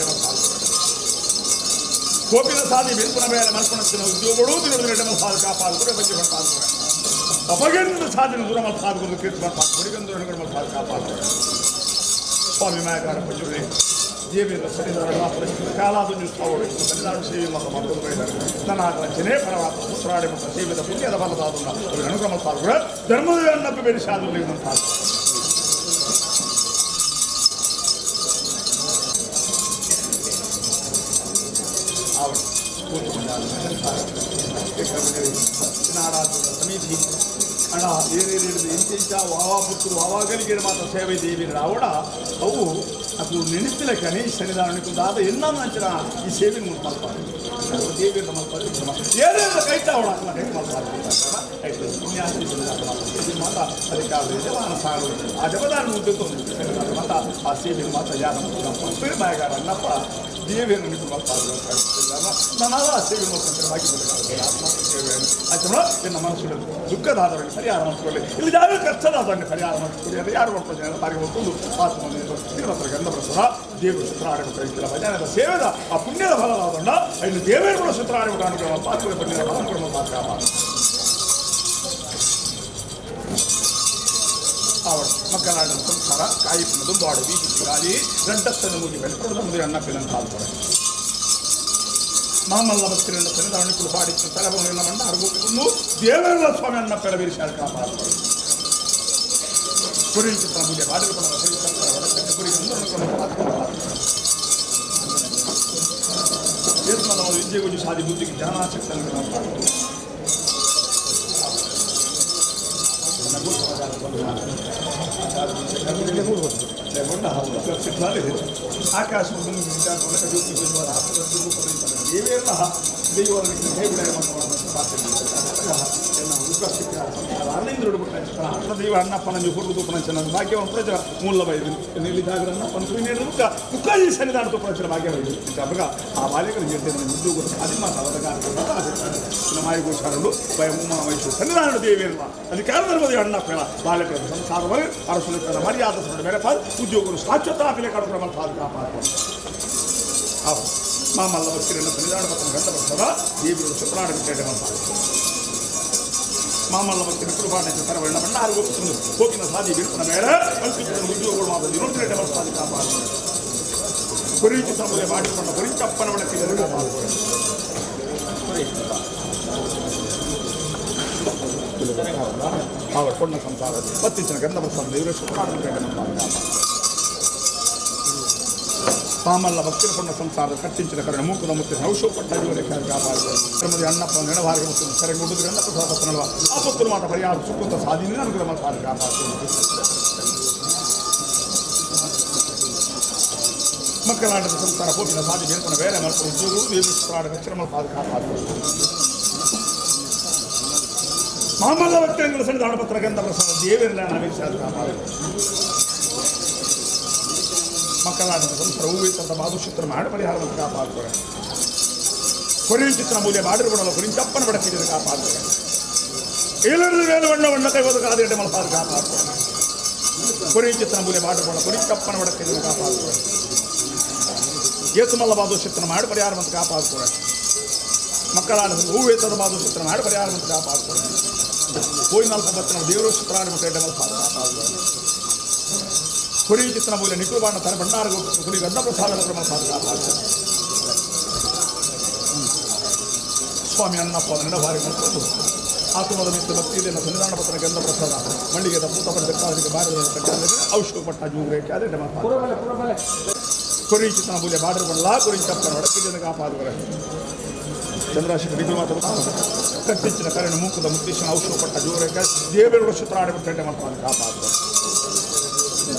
ಕೋಪಿನ ಸಾದಿ ಬೆಂಪುನ ಮೇಲೆ ಮಲ್ಪಣತ್ತಿನ ಉದ್ಯೋಗಗಳು ದಿನದ ಸಾಧ ಕಾಪಾಡು ಕೂಡ ಬಜ್ಜಿ ಬಂಟಾದ ಅಪಗೇಂದ್ರ ಸಾಧಿನ ದೂರ ಮಲ್ಪಾದ ಕೀರ್ತಿ ಮಲ್ಪಾದ ಗುಡಿಗಂಧರು ಮಲ್ಪಾದ ಕಾಪಾಡು ಸ್ವಾಮಿ ಮಾಯಗಾರ ಪಂಜುರ್ಲಿ ದೇವಿಯ ಸನ್ನಿಧಾನ ಕಾಲಾದೊಂದು ಸನ್ನಿಧಾನ ಸೇವೆ ಮತ್ತು ಮಕ್ಕಳು ನನ್ನ ರಚನೆ ಪರಮಾತ್ಮ ಸುತ್ರಾಡಿ ಮತ್ತು ಸೇವೆದ ಪುಣ್ಯದ ಫಲದಾದ ಅನುಕ್ರಮ ಸಾಧುಗಳ ಧರ್ಮದ ಅನ್ನಪ್ಪ ಬೇರೆ ಸಾಧು ಸಮಿತಿ ಅಣ್ಣ ಏನೇನು ಇಂತಿಂತ ವಾವಾ ಪುತ್ತರು ವಾವಾಗಲಿಗೆ ಮಾತ್ರ ಸೇವೆ ದೇವಿ ರಾವಣ ಅವು ಅದು ನೆನಪಿನ ಈ ಸನ್ನಿಧಾನಕ್ಕೆ ದಾದ ಎನ್ನ ಅಂಚಿನ ಈ ಸೇವೆ ಮಲ್ಪಾರೆ ದೇವಿಯ ಮಲ್ಪಾರೆ ಏನೇನು ಕೈತ ಅವಳ ಕೈ ಮಲ್ಪಾರೆ ಮಾತ ಅದಕ್ಕೆ ಯಜಮಾನ ಸಾರು ಆ ಜಮದಾನ ಉದ್ದುತ್ತು ಮಾತ ಆ ಸೇವೆ ಮಾತ ಯಾರ ಮಾಯಗಾರ ಅನ್ನಪ್ಪ ದೇವಿಯನ್ನು ನಿಂತು ಮಲ್ಪಾರು ನಾನು ಆ ಸೇವೆ ಮಾಡ್ಕೊಂತಾರೆ ಬಾಕಿ ಆತ್ಮ ಆಯ್ತು ಎನ್ನ ಮನಸ್ಸು ದುಃಖದಾದವರಿಗೆ ಪರಿಹಾರ ಮಾಡಿಕೊಳ್ಳಿ ಇಲ್ಲಿ ಯಾವ ಕಷ್ಟದಾದವರಿಗೆ ಪರಿಹಾರ ಮಾಡಿಕೊಳ್ಳಿ ಅದು ಯಾರು ಮಾಡ್ಕೊಂಡು ಬಾರಿಗೆ ಹೊತ್ತೊಂದು ಆತ್ಮ ತಿರುಮತ್ರ ಗಂಧ ದೇವರು ಸೂತ್ರ ಭಜನದ ಸೇವೆದ ಆ ಪುಣ್ಯದ ಫಲವಾದೊಂಡ ಇಲ್ಲಿ ದೇವೇರುಗಳ ಸೂತ್ರ ಅನುಗ್ರಹ ಪಾತ್ರ ಪುಣ್ಯದ ಫಲ ಮಾತ್ರ ಅವಳು ಮಕ್ಕಳಾಡಿದ ಸಂಸಾರ ಕಾಯಿ ದುಂಬಾಡು ಬೀದಿ ಗಾಲಿ ರಂಡತ್ತನ್ನು ಮುಗಿ ಬೆಳಕೊಡದ ಮುಂದೆ ಅಣ್ಣ ಪಿನಂತ ಆಲ್ಪಡೆ ಮಾಮಲ್ಲ ಭಕ್ತರನ್ನು ಸನ್ನಿಧಾನಕ್ಕೂ ಪಾಡಿತ್ತು ತಲೆಬೊಂಡಿನ ಮಣ್ಣ ಅರ್ಗುಕೊಂಡು ದೇವರ ಸ್ವಾಮಿ ಅನ್ನ ಪೆಳವೀರಿ ಶಾರಕ ಪಾಲ್ಪಡೆ ಕುರಿ ಚಿತ್ರ ಪೂಜೆ ಮಾಡಿರುಕೊಂಡ ಕುರಿ ವಿದ್ಯೆಗೊಂದು ಸಾಧಿ ಬುದ್ಧಿಗೆ ಜ್ಞಾನಾಸಕ್ತಿ ಆಕಾಶ ದೈವ ಅಣ್ಣಪ್ಪನ ಹುರುದು ಪುನಂಚನ ಭಾಗ್ಯವನ್ನು ಪ್ರಜ ಮೂಲ ಬೈದು ನಿಲ್ಲಿದಾಗರನ್ನ ಪಂಚ ಮುಕ್ಕಾಜಿ ಸನ್ನಿಧಾನ ಪ್ರಚರ ಭಾಗ್ಯ ಬೈದು ಆ ಬಾಲ್ಯಗಳು ಹೇಳ್ತೇನೆ ಉದ್ಯೋಗ ಅದಿಮ ಮಾಯಗೋಚಾರರು ಭಯ ಉಮಾ ಮೈಸೂರು ಸನ್ನಿಧಾನ ದೇವಿಯಲ್ಲ ಅಧಿಕಾರ ಧರ್ಮದ ಅಣ್ಣಪ್ಪನ ಬಾಲಕರ ಸಂಸಾರವರು ಅರಸುಲಿಕರ ಮರ್ಯಾದ ಮೇರೆ ಉದ್ಯೋಗರು ಶಾಶ್ವತ ಆಪಿಲೆ ಕಡಕ್ರಮ ಕಾಪಾಡ್ಕೊಂಡು ಮಾಮಲ್ಲ ಭಕ್ತಿರನ್ನು ಸನ್ನಿಧಾನ ಪತ್ರ ಗಂಧ ಬರ್ತದ ದೇವಿಗಳು ಶುಕ್ರಾಡ ಬಿಟ್ಟೆ ಮಾಮಲ್ಲ ಭಕ್ತಿನ ಕೃಪಾಣ ತರವಣ್ಣ ಬಣ್ಣ ಗೊತ್ತು ಹೋಗಿನ ಸಾಧಿ ಬಿರುಪನ ಮೇಲೆ ಕಲ್ಪಿಸಿದ ಉದ್ಯೋಗಗಳು ಮಾತ್ರ ದಿನೋತ್ತರ ಸಾಧಿ ಕಾಪಾಡ್ಕೊಂಡು ಕುರಿತು ಸಮುದಾಯ ಮಾಡಿಕೊಂಡ ಕುರಿತಪ್ಪನ ಒಳಕ್ಕೆ ಕಾಪಾಡ್ಕೊಂಡು ಅವರ ಪೊಣ್ಣ ಸಂಸಾರ ಪತ್ತಿನ ಗಂಧ ಪ್ರಸಾದ ದೇವರ ಶುಕ್ರಾಡ ಪಾಮಲ್ಲ ಭಕ್ತಿನ ಪೊಣ್ಣ ಸಂಸಾರ ಕಟ್ಟಿಂಚಿನ ಕರುಣ ಮೂಕದ ಮುತ್ತಿನ ಔಷಧ ಜೀವನ ಕಾಪಾಡಿದ ಅಣ್ಣಪ್ಪ ನೆಣಭಾರ್ಗ ಮತ್ತು ಸೆರೆಗುಡ್ಡದ ಗಂಧ ಪ್ರಸಾದ ಪತ್ರನಲ್ವ ಆಪತ್ತು ಮಾತ ಪರಿಹಾರ ಸುಕ್ಕುತ್ತ ಸಾಧನೆ ಅನುಗ್ರಹ ಮಾಡ್ತಾರೆ ಕಾಪಾಡ್ತೀನಿ. ಮಕ್ಕಳಾಟದ ಸಂಸಾರ ಹೋಗಿನ ಸಾಧಿ ಬೇರ್ಪಣ ಬೇರೆ ಮಾಡ್ತಾರೆ ಉದ್ಯೋಗಗಳು ದೇವಿ ರಕ್ಷಣೆ ಮಾಡ್ತಾರೆ ಕಾಪಾಡ್ತಾರೆ. ಮಾಮಲ್ಲ ಭಕ್ತಗಳ ಸನ್ನಿಧಾನ ಪತ್ರ ಗಂಧ ಪ್ರಸಾದ ದೇವರಲ್ಲ ನಾವೀಕ್ಷ ಕಾಪಾಡ. ಮಕ್ಕಳಾಟದ ಸಂಸಾರ ಹೂವು ಬಾಧುಚಿತ್ರ ಮಾಡಿ ಪರಿಹಾರವನ್ನು ಕಾಪಾಡ್ತಾರೆ. ಕೊರಿಯ ಚಿತ್ರ ಮೂಲ್ಯ ಮಾಡಿರುವಲ್ಲ ಕುರಿಂಚಪ್ಪನ ಬಡಕಿದ ಕಾಪಾಡ್ತಾರೆ. ಏಳರ ಮೇಲೆ ಬಣ್ಣ ಬಣ್ಣ ಕೈಬೋದು ಕಾದಿಟ್ಟೆ ಮಲಸಾರು ಕಾಪಾಡ್ತಾರೆ. ಕೊರಿಯ ಚಿತ್ರ ಮೂಲ್ಯ ಮಾಡಿರುವಲ್ಲ ಕುರಿಂಚಪ್ಪನ ಬಡಕಿದ ಕಾಪಾಡ್ತಾರೆ. ಏಸುಮಲ್ಲ ಬಾಧುಚಿತ್ರ ಮಾಡಿ ಪರಿಹಾರವನ್ನು ಕಾಪಾಡ್ತಾರೆ. ಮಕ್ಕಳಾಟದ ಹೂವೇತದ ಬಾಧುಚಿತ್ರ ಮಾಡಿ ಪರಿಹಾರವನ್ನು ಕಾಪಾಡ್ತಾರೆ. ಹೋಯಿ ನಾಲ್ಕು ಬತ್ತಿನ ದೇವರು ಚಿತ್ರಾಡಿ ಮಕ್ಕಳ ಕಾಪಾಡ್ತಾರೆ. ಕುರಿ ಚಿತ್ರ ಮೂಲ್ಯ ನಿಕುರುಬಾಣ ತರ ಭಂಡಾರ ಕುರಿ ಗಂಧ ಪ್ರಸಾದ ಕಾಪಾಡ್ತಾರೆ. ಸ್ವಾಮಿ ಅಣ್ಣಪ್ಪ ನೆನಭಾರಿ ಮತ್ತು ಆತ್ಮದ ಮಿತ್ರ ಭಕ್ತಿ ಸನ್ನಿಧಾನ ಪತ್ರ ಗಂಧ ಪ್ರಸಾದ ಮಳ್ಳಿಗೆ ಭೂತ ಪಡೆದ ಬಾರಿ ಔಷಧ ಪಟ್ಟ ಜೂಗ್ರೇಕೆ ಅದೇ ಕುರಿ ಚಿತ್ರ ಮೂಲ್ಯ ಬಾಡಿರಬಲ್ಲ ಕುರಿ ಚಪ್ಪನ ಒಡಕಿನ ಕಾಪಾಡುವರೆ. ಚಂದ್ರಶೇಖರ ನಿಖಿಲ್ ಮಾತು ಕಟ್ಟಿಂಚಿನ ಕರೆಣ ಮೂಕದ ಮುತ್ತೇಶನ ಔಷಧ ಪಟ್ಟ ಜೂರೇಕೆ ದೇವರು ಚಿತ್ರ ಆಡಿಬಿಟ್ಟೆ ಮಾಡ್ತಾರೆ ಕಾಪಾಡುವರು.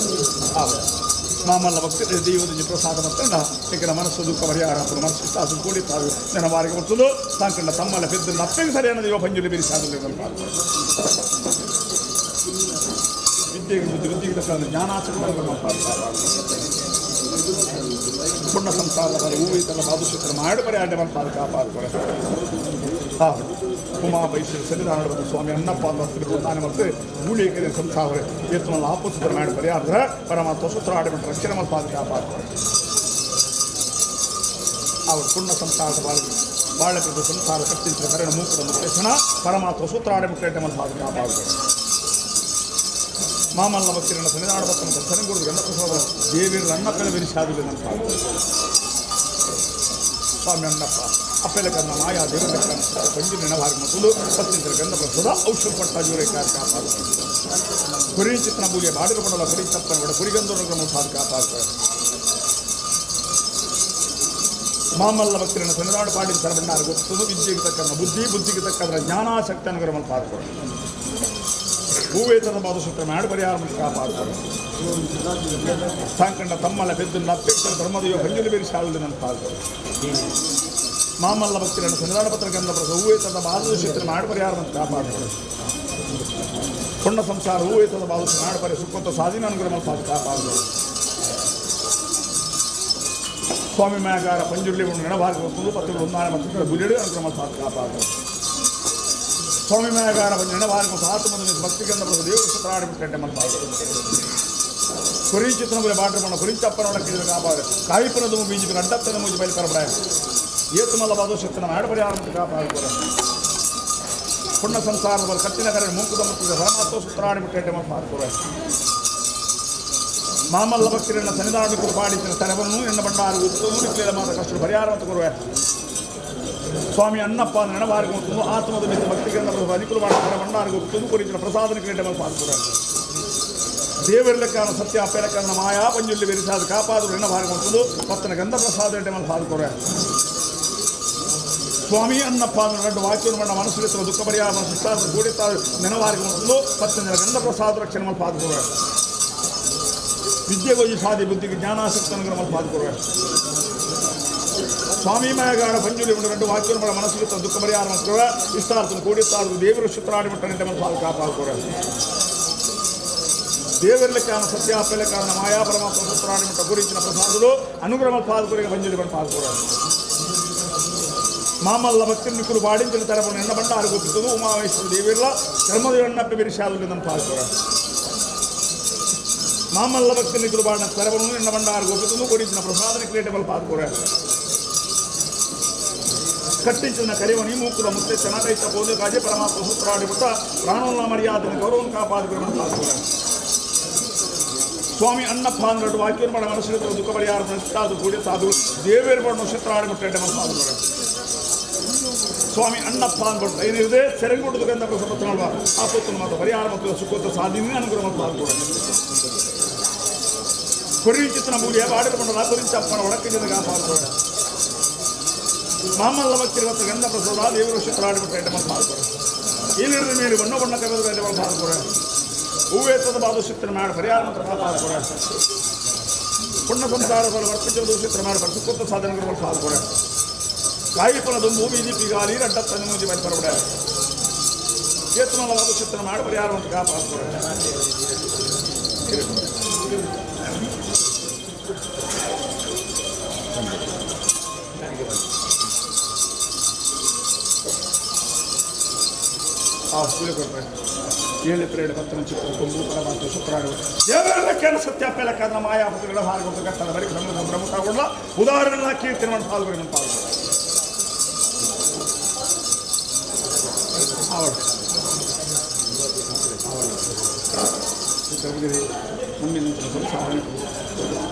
ಮಾಮಲ್ಲ ಭಕ್ತಿ ದೈವದ ಪ್ರಸಾದ ಮತ್ತಣ್ಣ ಈಗ ಮನಸ್ಸು ದುಃಖ ಪರಿಹಾರ ಮನಸ್ಸು ತಾಸು ಕೂಡಿ ತಾವು ನನ್ನ ವಾರಿಗೆ ಬರ್ತದೋ ತಾಂಕಂಡ ತಮ್ಮಲ್ಲ ಬಿದ್ದು ನಪ್ಪೆಗೆ ಸರಿಯಾದ ದೇವ ಪಂಜುಲಿ ಬೇರೆ ಸಾಧನೆ ವಿದ್ಯೆಗೆ ಬುದ್ಧಿ ಬುದ್ಧಿಗೆ ತಕ್ಕ ಜ್ಞಾನಾಸಕ್ತಿ ಪುಣ್ಯ ಸಂಸಾರದ ಹೂವು ತನ್ನ ಬಾಧುಚಿತ್ರ ಮಾಡಿ ಪರಿಹಾರ ಮಾಡ್ತಾರೆ ಕಾಪಾಡ್ತಾರೆ. ಹಾಂ ಉಮಾ ಬೈಸಿದ ಸನ್ನಿಧಾನ ಸ್ವಾಮಿ ಅಣ್ಣಪ್ಪ ಅಂತ ತಾನೇ ಮತ್ತು ಗೂಳಿಗೆ ಸಂಸಾರ ಏತನಲ್ಲಿ ಆಪುತ್ರ ಮಾಡಿ ಪರಿಹಾರ ಪರಮಾತ್ಮ ಸೂತ್ರ ಆಡಿಬಿಟ್ಟು ರಕ್ಷಣೆ ಮಾಡ್ತಾರೆ ಕಾಪಾಡ್ತಾರೆ. ಅವರು ಪುಣ್ಯ ಸಂಸಾರದ ಬಾಳಕೃತ ಸಂಸಾರ ಕಟ್ಟಿದ ಕರಣ ಮೂಕದ ಮುತ್ತೇಶನ ಪರಮಾತ್ಮ ಸೂತ್ರ ಆಡಿಬಿಟ್ಟು ಮಾಡ್ತಾರೆ ಕಾಪಾಡ್ತಾರೆ. ಮಾಮಲ್ಲ ಭಕ್ತಿರನ್ನ ಸನ್ನಿಧಾನ ಭಕ್ತನ ಸನಗುರು ಗಂಧಪ್ರಸಾದ ದೇವಿಯರ ಅಣ್ಣಪ್ಪನ ಬಿರಿಸಾದಿಲ್ಲ ಅಂತ ಸ್ವಾಮಿ ಅಣ್ಣಪ್ಪ ಅಪ್ಪೆಲ ಕನ್ನ ಮಾಯಾ ದೇವರ ಪಂಜಿ ನೆನಭಾಗ ಮತ್ತು ಪತ್ತಿಂತರ ಗಂಧಪ್ರಸಾದ ಔಷಧ ಪಟ್ಟ ಜೋರೆ ಕಾಪಾಡ್ತಾರೆ. ಕುರಿ ಚಿತ್ರ ಮೂಲ್ಯ ಬಾಡಿರುಕೊಂಡಲ್ಲ ಕುರಿ ತಪ್ಪನ ಬಿಡ ಕುರಿಗಂಧನ ಸಾಧ ಕಾಪಾಡ್ತಾರೆ. ಮಾಮಲ್ಲ ಭಕ್ತಿರನ್ನ ಸನ್ನಿಧಾನ ಪಾಡಿನ ಸರಬಂಡಾರ ಗೊತ್ತು ವಿದ್ಯೆಗೆ ತಕ್ಕಂಥ ಬುದ್ಧಿ ಬುದ್ಧಿಗೆ ತಕ್ಕಂಥ ಜ್ಞಾನಾಸಕ್ತಿ ಅನುಗ್ರಹ ಕಾಪಾಡ್ತಾರೆ. ಹೂವೇತನ ಬಾಧುಸೂತ್ರ ಮಾಡಿ ಪರಿಹಾರ ಕಾಪಾಡ್ತಾರೆ. ತಾಂಕಂಡ ತಮ್ಮಲ್ಲ ಬೆದ್ದು ನಪ್ಪೇಶ್ವರ ಧರ್ಮದೆಯೋ ಪಂಜುಲಿ ಬೇರೆ ಶಾಲೆ ನನ್ನ ಮಾಮಲ್ಲ ಭಕ್ತಿರನ್ನು ಸನ್ನಿಧಾನ ಪತ್ರ ಗಂಧ ಪ್ರಸಾದ ಹೂವೇತದ ಬಾಧುಚಿತ್ರ ಮಾಡಿ ಪರಿಹಾರ ಕಾಪಾಡ್ತಾರೆ. ಪುಣ್ಯ ಸಂಸಾರ ಹೂವೇತದ ಬಾಧು ಮಾಡಿ ಪರಿ ಸುಖಂತ ಸಾಧನ ಅನುಗ್ರಹ ಕಾಪಾಡ್ತಾರೆ. ಸ್ವಾಮಿ ಮ್ಯಾಗಾರ ಪಂಜುರ್ಲಿ ಒಂದು ನೆನಭಾಗ ಪತ್ರ ಹೊಂದಾಣ ಮತ್ತು ಬುಲಿಡು ಅನುಗ್ರಹ ಕಾಪಾಡ್ತಾರೆ. ಸ್ವಾಮಿ ಮ್ಯಾಗಾರ ನೆನಭಾಗ ಆತ್ಮದ ಭಕ್ತಿ ಗಂಧ ಪ್ರಸಾದ ದೇವರು ಸುತ್ರಾಡಿಬಿಟ್ಟೆ ಮಲ್ಪಾಡ್ತಾರೆ. ಕುರಿ ಚಿತ್ರನ ಬಾಟ್ರ ಬಣ್ಣ ಕುರಿ ಚಪ್ಪನ ಒಳಕ್ಕೆ ಕಾಪಾಡು ಕಾಯಿಪುರದ ಬೀಜ ಅಡ್ಡತ್ತನ ಮುಜಿ ಬಯಲು ಪರಬಡ ಏತುಮಲ್ಲ ಬಾಧು ಶಕ್ತನ ಮಾಡಿ ಪರಿಹಾರ ಕಾಪಾಡ್ತಾರೆ. ಪುಣ್ಯ ಸಂಸಾರದ ಕತ್ತಿನ ಕರೆ ಮೂಕದ ಮತ್ತು ಪರಮಾತ್ಮ ಸುತ್ರಾಡಿಬಿಟ್ಟೆ ಮಲ್ಪಾಡ್ತಾರೆ. ಮಾಮಲ್ಲ ಭಕ್ತಿರನ್ನ ಸನ್ನಿಧಾನ ಪಾಡಿಸಿದ ತರವನ್ನು ಎನ್ನ ಭಂಡಾರ ಉತ್ತಮ ಮಾತ ಕಷ್ಟ ಪರಿಹಾರ ಅಂತ ಕೊಡುವೆ. ಸ್ವಾಮಿ ಅಣ್ಣಪ್ಪ ನೆನವಾರಿಗೆ ಮತ್ತು ಆತ್ಮದ ಮಿತ್ರ ಭಕ್ತಿಗಂಧ ಅನುಕೂಲ ಮಾಡ್ತಾರೆ ಭಂಡಾರಿಗೆ ತುದು ಕುರಿತಿನ ಪ್ರಸಾದನ ಕ್ರೀಡೆ ಪಾಲ್ಕೊಡ ದೇವರಲೆಕ್ಕಾನ ಸತ್ಯ ಅಪ್ಪೆಲೆಕ್ಕನ ಮಾಯಾ ಪಂಜುಲ್ಲಿ ಬೆರಿಸಾದ ಕಾಪಾದರು ನೆನವಾರಿಗೆ ಮತ್ತು ಪತ್ತನ ಗಂಧ ಪ್ರಸಾದ ಪಾಲ್ಕೊರೆ. ಸ್ವಾಮಿ ಅನ್ನಪ್ಪ రెండు ವಾಕ್ಯವನ್ನು మన మనసులో దుఃఖ పరిహారం శిష్టార్థం కూడితారు నెనవారికి ఉంటుందో పತ್ತೊಂದರ ಗಂಧ ಪ್ರಸಾದ ರಕ್ಷಣೆ ಮಲ್ಪ ಪಾದುಕೊಡುವ ವಿದ್ಯೆಗೋಜಿ ಸಾಧಿ ಬುದ್ಧಿಗೆ ಜ್ಞಾನಾಸಕ್ತ ಅನುಗ್ರಹ ಮಲ್ಪ ಪಾದುಕೊಡುವ ಸ್ವಾಮಿ ಮಾಯಗಾರ ಪಂಜುಲಿ ಉಂಡು రెండు ವಾಕ್ಯವನ್ನು మన మనసులో ದುಃಖ ಪರಿಹಾರ ಮಾಡ್ಕೊಡುವ ಇಷ್ಟಾರ್ಥನ ಕೂಡಿತಾರು ದೇವರು ಶುತ್ರಾಡಿ ಮಟ್ಟ ಮಲ್ಪ ಕಾಪಾಡಿಕೊಡುವ ದೇವರಲ್ಲಿ ಸತ್ಯಾಪೆಲೆ ಕಾರಣ ಮಾಯಾ ಪರಮಾತ್ಮ ಸೂತ್ರಾಡಿ ಮಟ್ಟ ಗುರಿಂಚಿನ ಪ್ರಸಾదులు అనుగ్రహ పాదుకుడిగా పంజులి పని పాదుకోవడం మామల్ల భక్తి పాడించిన తరపున ఎన్నబండారు గొప్పితుంది ఉమామేశ్వర దేవిర్ల ధర్మదేవన్నప్ప బిరిశాదులు పాదుకోవడం మామల్ల భక్తి నికులు పాడిన తరపున ఎన్నబండారు గొప్పితుంది గురించిన ప్రసాదాన్ని క్రియేటబుల్ పాదుకోవడం కట్టించిన కరివని మూకుల ముత్తే చెనటైత పోదు కాజే పరమాత్మ సూత్రాడి పుట్ట ప్రాణంలో మర్యాదని గౌరవం కాపాదుకుని పాదుకోవడం ಸ್ವಾಮಿ ಅಣ್ಣಪ್ಪ ಅನ್ನೋದು ವಾಕ್ಯ ಮಾಡ ಮನಸ್ಸಿನ ದುಃಖ ಪರಿಹಾರ ಸಾಧು ಕೂಡಿ ಸಾಧು ದೇವೇರು ಪಡ ನಕ್ಷತ್ರ ಆಡಿಬಿಟ್ಟೆ ಸಾಧು ಸ್ವಾಮಿ ಅಣ್ಣಪ್ಪ ಅಂದ್ಬಿಟ್ಟು ಏನಿದೆ ಸೆರೆಗುಡ್ದು ಗಂಧ ಪ್ರಸಪತ್ರನಲ್ವ ಆ ಪುತ್ರನ ಮಾತ್ರ ಪರಿಹಾರ ಮತ್ತು ಸುಖೋತ್ತ ಸಾಧಿನಿ ಅನುಗ್ರಹ ಮತ್ತು ಸಾಧು ಕೂಡ ಕೊರಿಚಿತ್ತನ ಮೂಲಿಯ ಬಾಡಿಕೊಂಡ ಕೊರಿಂಚಪ್ಪನ ಒಡಕ್ಕೆ ಜನ ಕಾಪಾಡ್ಕೊಡ ಮಾಮಲ್ಲ ಭಕ್ತಿರುವಂಥ ಗಂಧ ಪ್ರಸಾದ ದೇವರು ನಕ್ಷತ್ರ ಆಡಿಬಿಟ್ಟೆ ಮತ್ತು ಸಾಧು ಏನಿರದ ಮೇಲೆ ಬಣ್ಣ ಬಣ್ಣ ಕರೆದ ಸಾಧು ಕೂಡ ಹೂವೇತದ ಬಾದು ಮಾಡಿ ಪರಿಹಾರ ಮಾತ್ರ ಕಾಪಾಡ್ಕೊಡ ಪುಣ್ಯ ಸಂಸಾರದಲ್ಲಿ ವರ್ಪಿಸುವ ದೂಷಿತ್ರ ಮಾಡಿ ಸುಖೋತ್ತ ಸಾಧನಗಳು ಸಾಧುಕೊಡ ಕಾಯಿಪಲದ ಭೂಮಿ ದೀಪಿಗಾಲಿ ರಡ್ಡತ್ತನ್ನು ಮುಂಜಿ ಬರಿ ಬರಬಿಡ ಏತಮಲ್ಲ ಚಿತ್ರ ಮಾಡಿ ಪರಿಹಾರ ಅಂತ ಕಾಪಾಡ್ಕೊಡ ಆ ಕೂಲಿ ಕೊಡ್ತಾರೆ ಏಳು ಪ್ರೇಡು ಪತ್ತನ ಚಿತ್ರ ಕೊಂಬು ಪರಮಾತ್ಮ ಶುಕ್ರಾಡು ದೇವರ ಸತ್ಯಾಪೆಲಕ್ಕಾದ ಮಾಯಾಪತಿಗಳ ಹಾರುಗೊಂಡು ಕಟ್ಟಡ ಬರೀ ಬ್ರಹ್ಮ ಬ್ರಹ್ಮ ಉದಾಹರಣೆ ಕೀರ್ತನೆ ಮಾಡಿ ಪಾಲ್ಗೊಳ್ಳಿ ನಮ್ಮ ಪಾಲ್ಗೊಳ್ಳಿ ನಮ್ಮಿನ ಸಂಸಾರ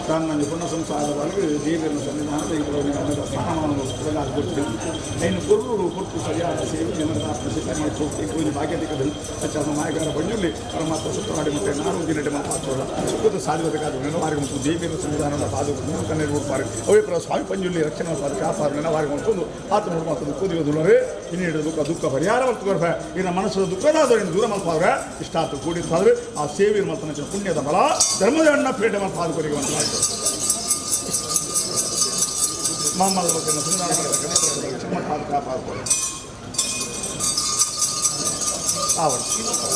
ತಾನು ಪುಣ್ಯ ಸಂಸಾರವಾಗಿ ದೇವರ ಸನ್ನಿಧಾನದ ಇದರ ಸ್ಥಾನಮಾನ ಐನು ಕೊರ್ರು ಕೊಟ್ಟು ಸರಿಯಾದ ಸೇವೆ ಜನರ ಆತ್ಮಸಿದ್ಧ ಮಾಡಿ ಪೂಜೆ ಭಾಗ್ಯದಿಕ್ಕದಲ್ಲಿ ಅಚ್ಚ ಮಾಯಗಾರ ಬಂಜುಲ್ಲಿ ಪರಮಾತ್ಮ ಸುತ್ತವಾಡಿ ಮತ್ತೆ ನಾನು ದಿನಡೆ ಮಾತಾಡೋಲ್ಲ ಸುಖದ ಸಾಧ್ಯಬೇಕಾದ ನೆನವಾರಿಗೆ ಮತ್ತು ದೇವಿಯರ ಸನ್ನಿಧಾನದ ಪಾದಗಳು ಕಣ್ಣೀರು ಬಿಡ್ತಾರೆ ಅವೇ ಪ್ರ ಸ್ವಾಮಿ ಪಂಜುಲ್ಲಿ ರಕ್ಷಣೆ ಪಾದ ಕಾಪಾಡು ನೆನವಾರಿಗೆ ಮಾಡ್ಕೊಂಡು ಆತನ ಮಾತನ್ನು ಕೂದಿಯೋದುಲ್ಲವೇ ಇನ್ನಿಡ ದುಃಖ ದುಃಖ ಪರಿಹಾರ ಮಾಡ್ತುಕೊರ್ಪ ಇನ್ನು ಮನಸ್ಸು ದುಃಖದಾದವರು ಇನ್ನು ದೂರ ಮಲ್ಪಾದ್ರೆ ಇಷ್ಟಾತು ಕೂಡಿರ್ತಾದ್ರೆ ಆ ಸೇವೆ ಮಲ್ತನ ಪುಣ್ಯದ ಬಲ ಧರ್ಮದ ಅಣ್ಣ ಪೇಟೆ ಮಲ್ಪಾದುಕೊರಿಗೆ ಒಂದು ಮಾಮಲ್ಲ ಬಗ್ಗೆ ಕಾಪಾಡ್ಕೊಳ್ಳಿ ಆವಡ್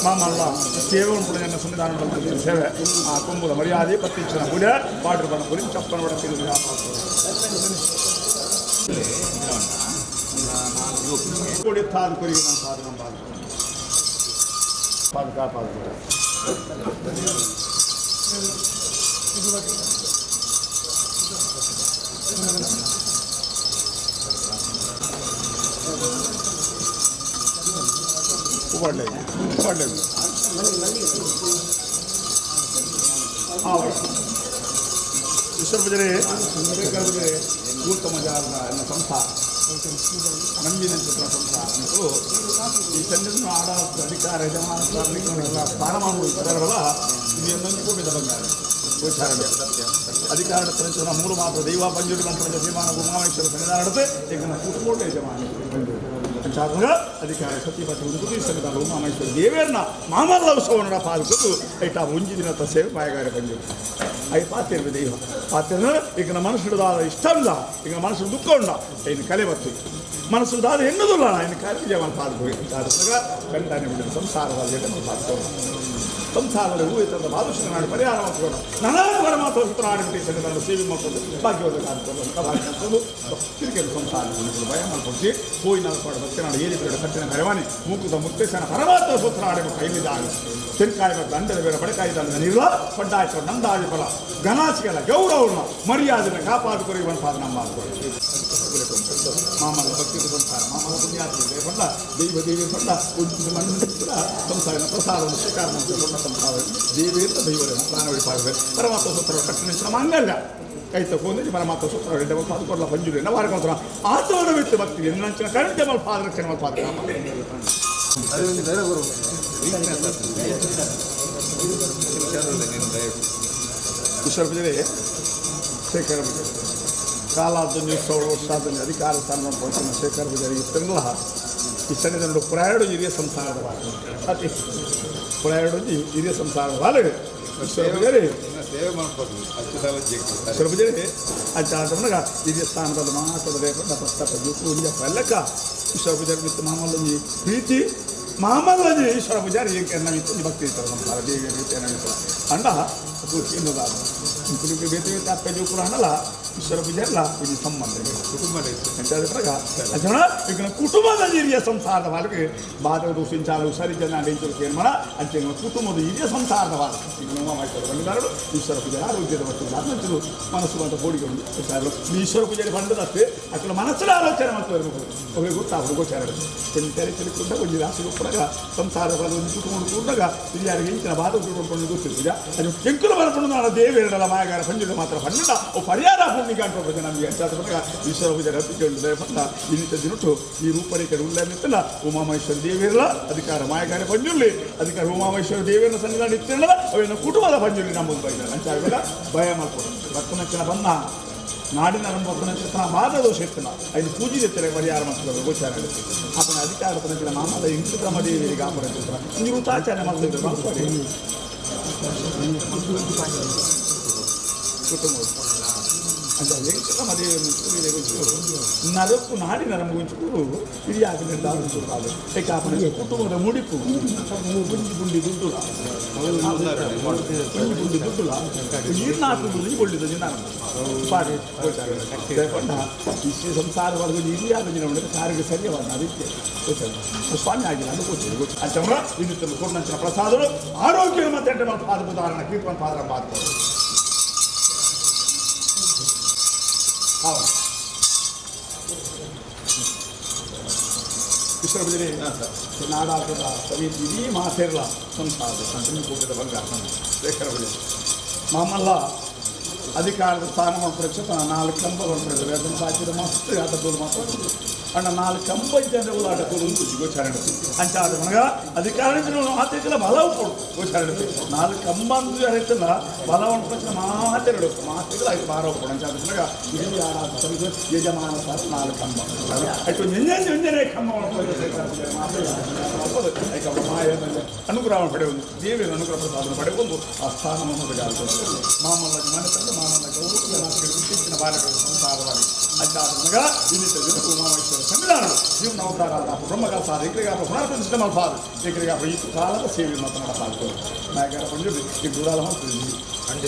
ಮಾಮಲ್ಲ ಸೇವೆ ಉಂಟು ಸನ್ನಿಧಾನ ಸೇವೆ ಆ ಕೊಂಬುದ ಮರ್ಯಾದೆ ಪತ್ತಿಂಚಿನ ಗುಡ ಬಾಡ್ರ ಬಣ್ಣ ಗುರಿ ಚಪ್ಪನ ಒಡ ತಿರುಗಿ ಕೊಡಿತ್ತಾದ ಕೊರಿಗೆ ನಾನು ಸಾಧನ ಪಾದ ಕಾಪಾಡ್ಕೊಳ್ಳಿ ಪಡ್లేదు ಪಡ್లేదు ವಿಶ್ವಪಜರೆ ಉತ್ತಮ ಜಾಗದ ಸಂಸ್ಥಾ ನಂಬಿನ ಸಂಸ್ಥಾ ಅನ್ನೋದು ಈ ಚಂದ್ರನ ಆಡಾದ ಅಧಿಕಾರ ಯಜಮಾನ ಸ್ಥಾನಮಾನ ಇದ್ದಾರಲ್ಲ ಇದು ಕೂಡಿದ ಬಂಗಾರ ಗೋಚಾರಣೆ ಅಧಿಕಾರ ಪ್ರಪಂಚದ ಮೂರು ಮಾತ್ರ ದೈವ ಪಂಜುರಿ ಮಂತ್ರ ತೀರ್ಮಾನ ಉಮಾಮೇಶ್ವರ ಸನ್ನಿಧಾನ ನಡೆದು ಈಗ ಕೂತ್ಕೊಂಡು ಯಜಮಾನ ಪಂಜುರಿ ಅಂಚಾದಾಗ ಅಧಿಕಾರ ಸತಿಪತಿ ಉಂಟು ಸಂಘದ ಉಮಾಮೇಶ್ವರ ದೇವೇರ್ನ ಮಾಮಲ್ಲ ಉತ್ಸವನ ಪಾಲ್ಕೊಂಡು ಐಟ ಒಂಜಿ ದಿನದ ಸೇವೆ ಮಾಯಗಾರ ಪಂಜುರಿ I ಪಾತಿರ್ವೆ ದೈವ ಪಾತಿರ ಈಗ ನಮ್ಮ ಮನಸ್ಸುದಾದ ಇಷ್ಟ ಇಲ್ಲ ಈಗ ಮನಸ್ಸು ದುಃಖ ಉಂಡ ಇನ್ನು ಕಲೆ ಬತ್ತು ಮನಸ್ಸು ದಾದ ಎನ್ನುವುದಿಲ್ಲ ಇನ್ನು ಕಲೆ ಜೀವನ ಪಾಲ್ಕೊಂಡು ಕಂಟಾನೆ ಬಿಡಿದ ಸಂಸಾರದಲ್ಲಿ ಪಾಲ್ಕೊಂಡು ಸಂಸಾರದಲ್ಲಿ ಹೂ ಇತ್ತಂದ ಬಾದುಷ ಮಾಡಿ ಪರಿಹಾರ ಮಾಡ್ಕೊಂಡು ನಾನಾ ಪರಮಾತ್ಮ ಸೂತ್ರ ಆಡಿಬಿಟ್ಟು ಸನ್ನಿಧಾನ ಸೇವೆ ಮಾಡ್ಕೊಂಡು ಭಾಗ್ಯವಾದ ಕಾದ್ಕೊಂಡು ತಿರುಗಿ ಸಂಸಾರ ಭಯ ಮಾಡ್ಕೊಂಡು ಹೋಯಿ ನಾಲ್ಕು ಭಕ್ತನಾಡು ಏರಿ ಬೇಡ ಕಟ್ಟಿನ ಕರೆವಾನಿ ಮೂಕುದ ಮುತ್ತೇಶನ ಪರಮಾತ್ಮ ಸೂತ್ರ ಆಡಿಬಿಟ್ಟು ಕೈಲಿದಾಗ ತೆನ್ಕಾಯಿ ಮತ್ತು ಅಂಡದ ಬೇಡ ಬಡಕಾಯಿ ತಂದ ನೀರ್ಲ ಪಡ್ಡಾಯ್ತು ನಂದಾದಿ ಫಲ ಘನಾಸಿಗಲ ಗೌರವನ ಮರ್ಯಾದೆನ ಕಾಪಾಡಿಕೊರಿ ಒಂದು ಪಾದ ನಮ್ಮ ಮಾಮಲ್ಲ ಭಕ್ತಿ ಸಂಸಾರ ಮಾಮಲ್ಲ ಪುಣ್ಯಾತ್ಮ ಪಂಡ ದೈವ ದೇವಿ ಪಂಡ ಮಣ್ಣು ಸಂಸಾರ ಪ್ರಸಾದವನ್ನು ಸ್ವೀಕಾರ ಮಾಡ್ತಾರೆ ಸಂಸಾರ ದೇವಿ ಅಂತ ದೈವರೇ ಪ್ರಾಣ ಪಾಡುವೆ ಪರಮಾತ್ಮ ಸೂತ್ರ ಕಟ್ಟಿನ ಮಂಗಲ್ಯ ಕೈ ತಗೊಂಡು ಪರಮಾತ್ಮ ಸೂತ್ರ ರೆಡ್ಡ ಪಾದುಕೊಡ್ಲ ಪಂಜುರಿ ವಾರಕೊಂತರ ಆತವನ ಬಿಟ್ಟು ಭಕ್ತಿ ಎನ್ನಂಚಿನ ಕರೆಂಟ್ ಮಲ್ ಪಾದ ರಕ್ಷಣೆ ಮಲ್ ಪಾದ ಈಶ್ವರ ಪೂಜೆ ಶೇಖರ ಪೂಜೆ ಕಾಲಾದೊಂದು ವರ್ಷಾದೊಂದು ಅಧಿಕಾರ ಸ್ಥಾನ ಪೋಷಣ ಶೇಖರ್ ಪೂಜಾರಿ ಇತ್ತಂಗ್ಲ ಈ ಸನ್ನಿಧಾನ ಪ್ರಾಯಡು ಹಿರಿಯ ಸಂಸಾರದ ಬಾಲ ಅತಿ ಪ್ರಾಯಡು ಹಿರಿಯ ಸಂಸಾರದ ಬಾಲ ಈಶ್ವರ ಪೂಜಾರಿ ಸೇವೆ ಮಾಡ್ಬೋದು ಈಶ್ವರ ಪೂಜಾರಿ ಅಚ್ಚಾದನಗ ಹಿರಿಯ ಸ್ಥಾನದ ಮಾತದ ಪತ್ತ ಲೆಕ್ಕ ಈಶ್ವರ ಪೂಜಾರಿ ಮಿತ್ತು ಮಾಮಲ್ಲಂಜಿ ಪ್ರೀತಿ ಮಾಮಲ್ಲಂಜಿ ಈಶ್ವರ ಪೂಜಾರಿ ಏಕೆ ಭಕ್ತಿ ಇರ್ತಾರೆ ಸಂಸಾರ ದೇವಿಯ ರೀತಿ ಏನಾಗಿರ್ತಾರೆ ಅಂಡ ಇನ್ನದಾದ ಬೇತೆ ಬೇತೆ ಅಪ್ಪ ಜೋಕುಲು ಹಣಲ್ಲ ಈಶ್ವರ ಪೂಜಾರಿಲ್ಲ ಇದು ಸಂಬಂಧ ಕುಟುಂಬ ಅಂಚನ ಈಗ ಕುಟುಂಬದ ಹಿರಿಯ ಸಂಸಾರದ ಬಾಲಕ್ಕೆ ಬಾಧಕ ಸಿಂಚಾಲ ಹುಷಾರಿ ಜನ ಏನು ಮಾಡ ಅಂಚೆ ಕುಟುಂಬದ ಹಿರಿಯ ಸಂಸಾರದ ಬಾಲ ಈಗ ಉಮಾಮಹೇಶ್ವರ ಬಂದಿದ್ದಾರರು ಈಶ್ವರ ಪೂಜೆ ಆರೋಗ್ಯದ ವಸ್ತು ನಂಚಲು ಮನಸ್ಸು ಅಂತ ಕೋಡಿಗೆ ಉಂಟು ಈಶ್ವರ ಪೂಜೆ ಬಂದದಷ್ಟೇ ಅక్కడ ಮನಸ್ಸಿನ ಆಲೋಚನೆ ಮತ್ತು ಅವ್ರಿಗೆ ಗೊತ್ತಾಗ ಗೋಚಾರ కొంచెం తెరచలుకుంటా కొంచెం రాసి గొప్పగా సంసార ಒಂದು ಕುಟುಂಬ ಕೂಡಾಗ ಹಿರಿಯರಿಗೆ ಇಂಚಿನ ಬಾಧ ಕೊಂಡು ಗೊತ್ತಿರ್ತೀರ ಅದು ಎಂಕುಲ ಬರಕೊಂಡು ದೇವೇರಲ್ಲ ಮಾಯಗಾರ ಪಂಜುಡ ಮಾತ್ರ ಪಂಡ ಓ ಪರಿಹಾರ ಪುಣ್ಯ ಅಂಟು ನಮಗೆ ಅಂಚಾದ ಈಶ್ವರ ಪೂಜೆ ರಪ್ಪಿಕೊಂಡು ಪಂಡ ಇನ್ನಿತ ದಿನಟು ಈ ರೂಪರೇಖೆ ಉಳ್ಳ ಉಮಾಮಹೇಶ್ವರ ದೇವಿರಲ್ಲ ಅಧಿಕಾರ ಮಾಯಗಾರ ಪಂಜುರ್ಲಿ ಅಧಿಕಾರ ಉಮಾಮಹೇಶ್ವರ ದೇವಿಯರ ಸನ್ನಿಧಾನ ಇತ್ತಿರಲ್ಲ ಅವೇನು ಕುಟುಂಬದ ಪಂಜುರ್ಲಿ ನಮ್ಮದು ಬೈದ ಅಂಚಾಗ ಭಯ ಮಾಡ್ಕೊಂಡು ಭಕ್ತನಚ್ಚಿನ ಬನ್ನ ನಾಡಿನ ನಮ್ಮ ಬಾಧ ದೋಷ ಇತ್ತನ ಐದು ಪೂಜೆ ಇರ್ತಾರೆ ಪರಿಹಾರ ಮಾಡ್ತಾರೆ ಗೋಚಾರ ಆತನ ಅಧಿಕಾರ ತನಕ ಮಾಮದ ಇಂಟು ಕ್ರಮ ದೇವಿಗೆ ಆಪರ ನಿವೃತ್ತಾಚರಣೆ ಮಾಡ್ತಿದ್ರು ಕುಟುಂಬ ಅಂತ ಎಂಟು ನರಕು ನಾಡಿನ ನಮಗುಂಚು ಹಿರಿಯಾಗಿ ನಿರ್ಧಾರ ಏಕಾಪನ ಕುಟುಂಬದ ಮುಡಿಪು ಗುಂಡಿ ಗುಂಡಿ ದುಡ್ಡುಲ ಗುಂಡಿ ಗುಂಡಿ ದುಡ್ಡುಲ ನೀರ್ನಾಕು ಒಳ್ಳಿದ ಜನ ಪಾಡಿ ಈ ಸಂಸಾರ ವರ್ಗ ಹಿರಿಯಾದ ಜನ ಕಾರ್ಯ ಸರಿಯವಾದ ಅದಕ್ಕೆ ಸ್ವಾಮಿ ಆಗಿಲ್ಲ ಅದು ಗೊತ್ತಿದೆ ಅಚ್ಚಮ್ಮ ಇನ್ನು ಕೊಟ್ಟಂಚಿನ ಪ್ರಸಾದರು ಆರೋಗ್ಯ ಮತ್ತೆ ಪಾದ ಉದಾಹರಣೆ ಕೀರ್ತನ ಪಾದರ ಮಾತು ಹೌದು ಈಶ್ವರ ಪೂಜೆ ನಾಡಾಟದ ಸಮಿತಿ ಇಡೀ ಮಾತೆರ್ಲ ಸಂಸಾರದ ಸಂಕೂಟದ ಬಂಗಾರ ಶೇಖರ ಪೂಜೆ ಮಾಮಲ್ಲ ಅಧಿಕಾರದ ಸ್ಥಾನ ಮಾಡ್ಕೊಳಕ್ಕೆ ನಾಲ್ಕು ಕಂಬ ಮಾಡ್ಕೊಳಿದ್ದಾರೆ ಅದನ್ನು ಸಾಕಿದ ಮಸ್ತ್ ಆಟ ತೋರು ಮಾತ್ರ ಅಣ್ಣ ನಾಲ್ಕು ಕಂಬ ಇದ್ದರೆ ಆಟ ತೋರು ಉಂಟು ಗೋಚಾರ ಅಂಚಾದ ಮನಗ ಅಧಿಕಾರ ಮಾತಿಲ್ಲ ಬಲ ಉಂಟು ಗೋಚಾರ ನಾಲ್ಕು ಕಂಬ ಅಂತ ಯಾರೈತಲ್ಲ ಬಲ ಉಂಟು ಮಾತೆರಡು ಮಾತೆಗಳು ಐದು ಬಾರ ಉಂಟು ಅಂಚಾದ ಮನಗ ಇಲ್ಲಿ ಯಾರಾದ ಸಮಿತಿ ಯಜಮಾನ ಸರ್ ನಾಲ್ಕು ಕಂಬ ಆಯ್ತು ನಿನ್ನೆ ನಿನ್ನೆ ಕಂಬ ಅನುಗ್ರಹ ಪಡೆಯುವುದು ದೇವಿಯ ಅನುಗ್ರಹ ಪ್ರಸಾದನ ಪಡೆಯುವುದು ಆ ಸ್ಥಾನವನ್ನು ಮಾಮಲ್ಲ ಮನೆ ತಂದು ಮಾಮಲ್ಲ ಗೌರವ ಇತ್ತೀಚಿನ ಬಾಲಕರು ಸಂಸಾರವಾಗಿ ಅಜ್ಜಾದ ಮಗ ಇನ್ನಿತ ಉಮಾಮಹೇಶ್ವರ ಸನ್ನಿಧಾನಗಳು ಜೀವನ ಅವತಾರ ಬ್ರಹ್ಮಗಾಲ ಸಾಧ ಇಕ್ಕಳಿಗಾಪ ಪುನರ್ಪ್ರತಿಷ್ಠೆ ಮಲ್ಪಾದು ಇಕ್ಕಳಿಗಾಪ ಈ ಕಾಲದ ಸೇವೆ ಮಾತನಾಡ ಪಾಲ್ತು ನಾಯಕರ ಪಂಜುಡಿ ಈ ಗುಡಾಲ ಮಾಡ್ತೀವಿ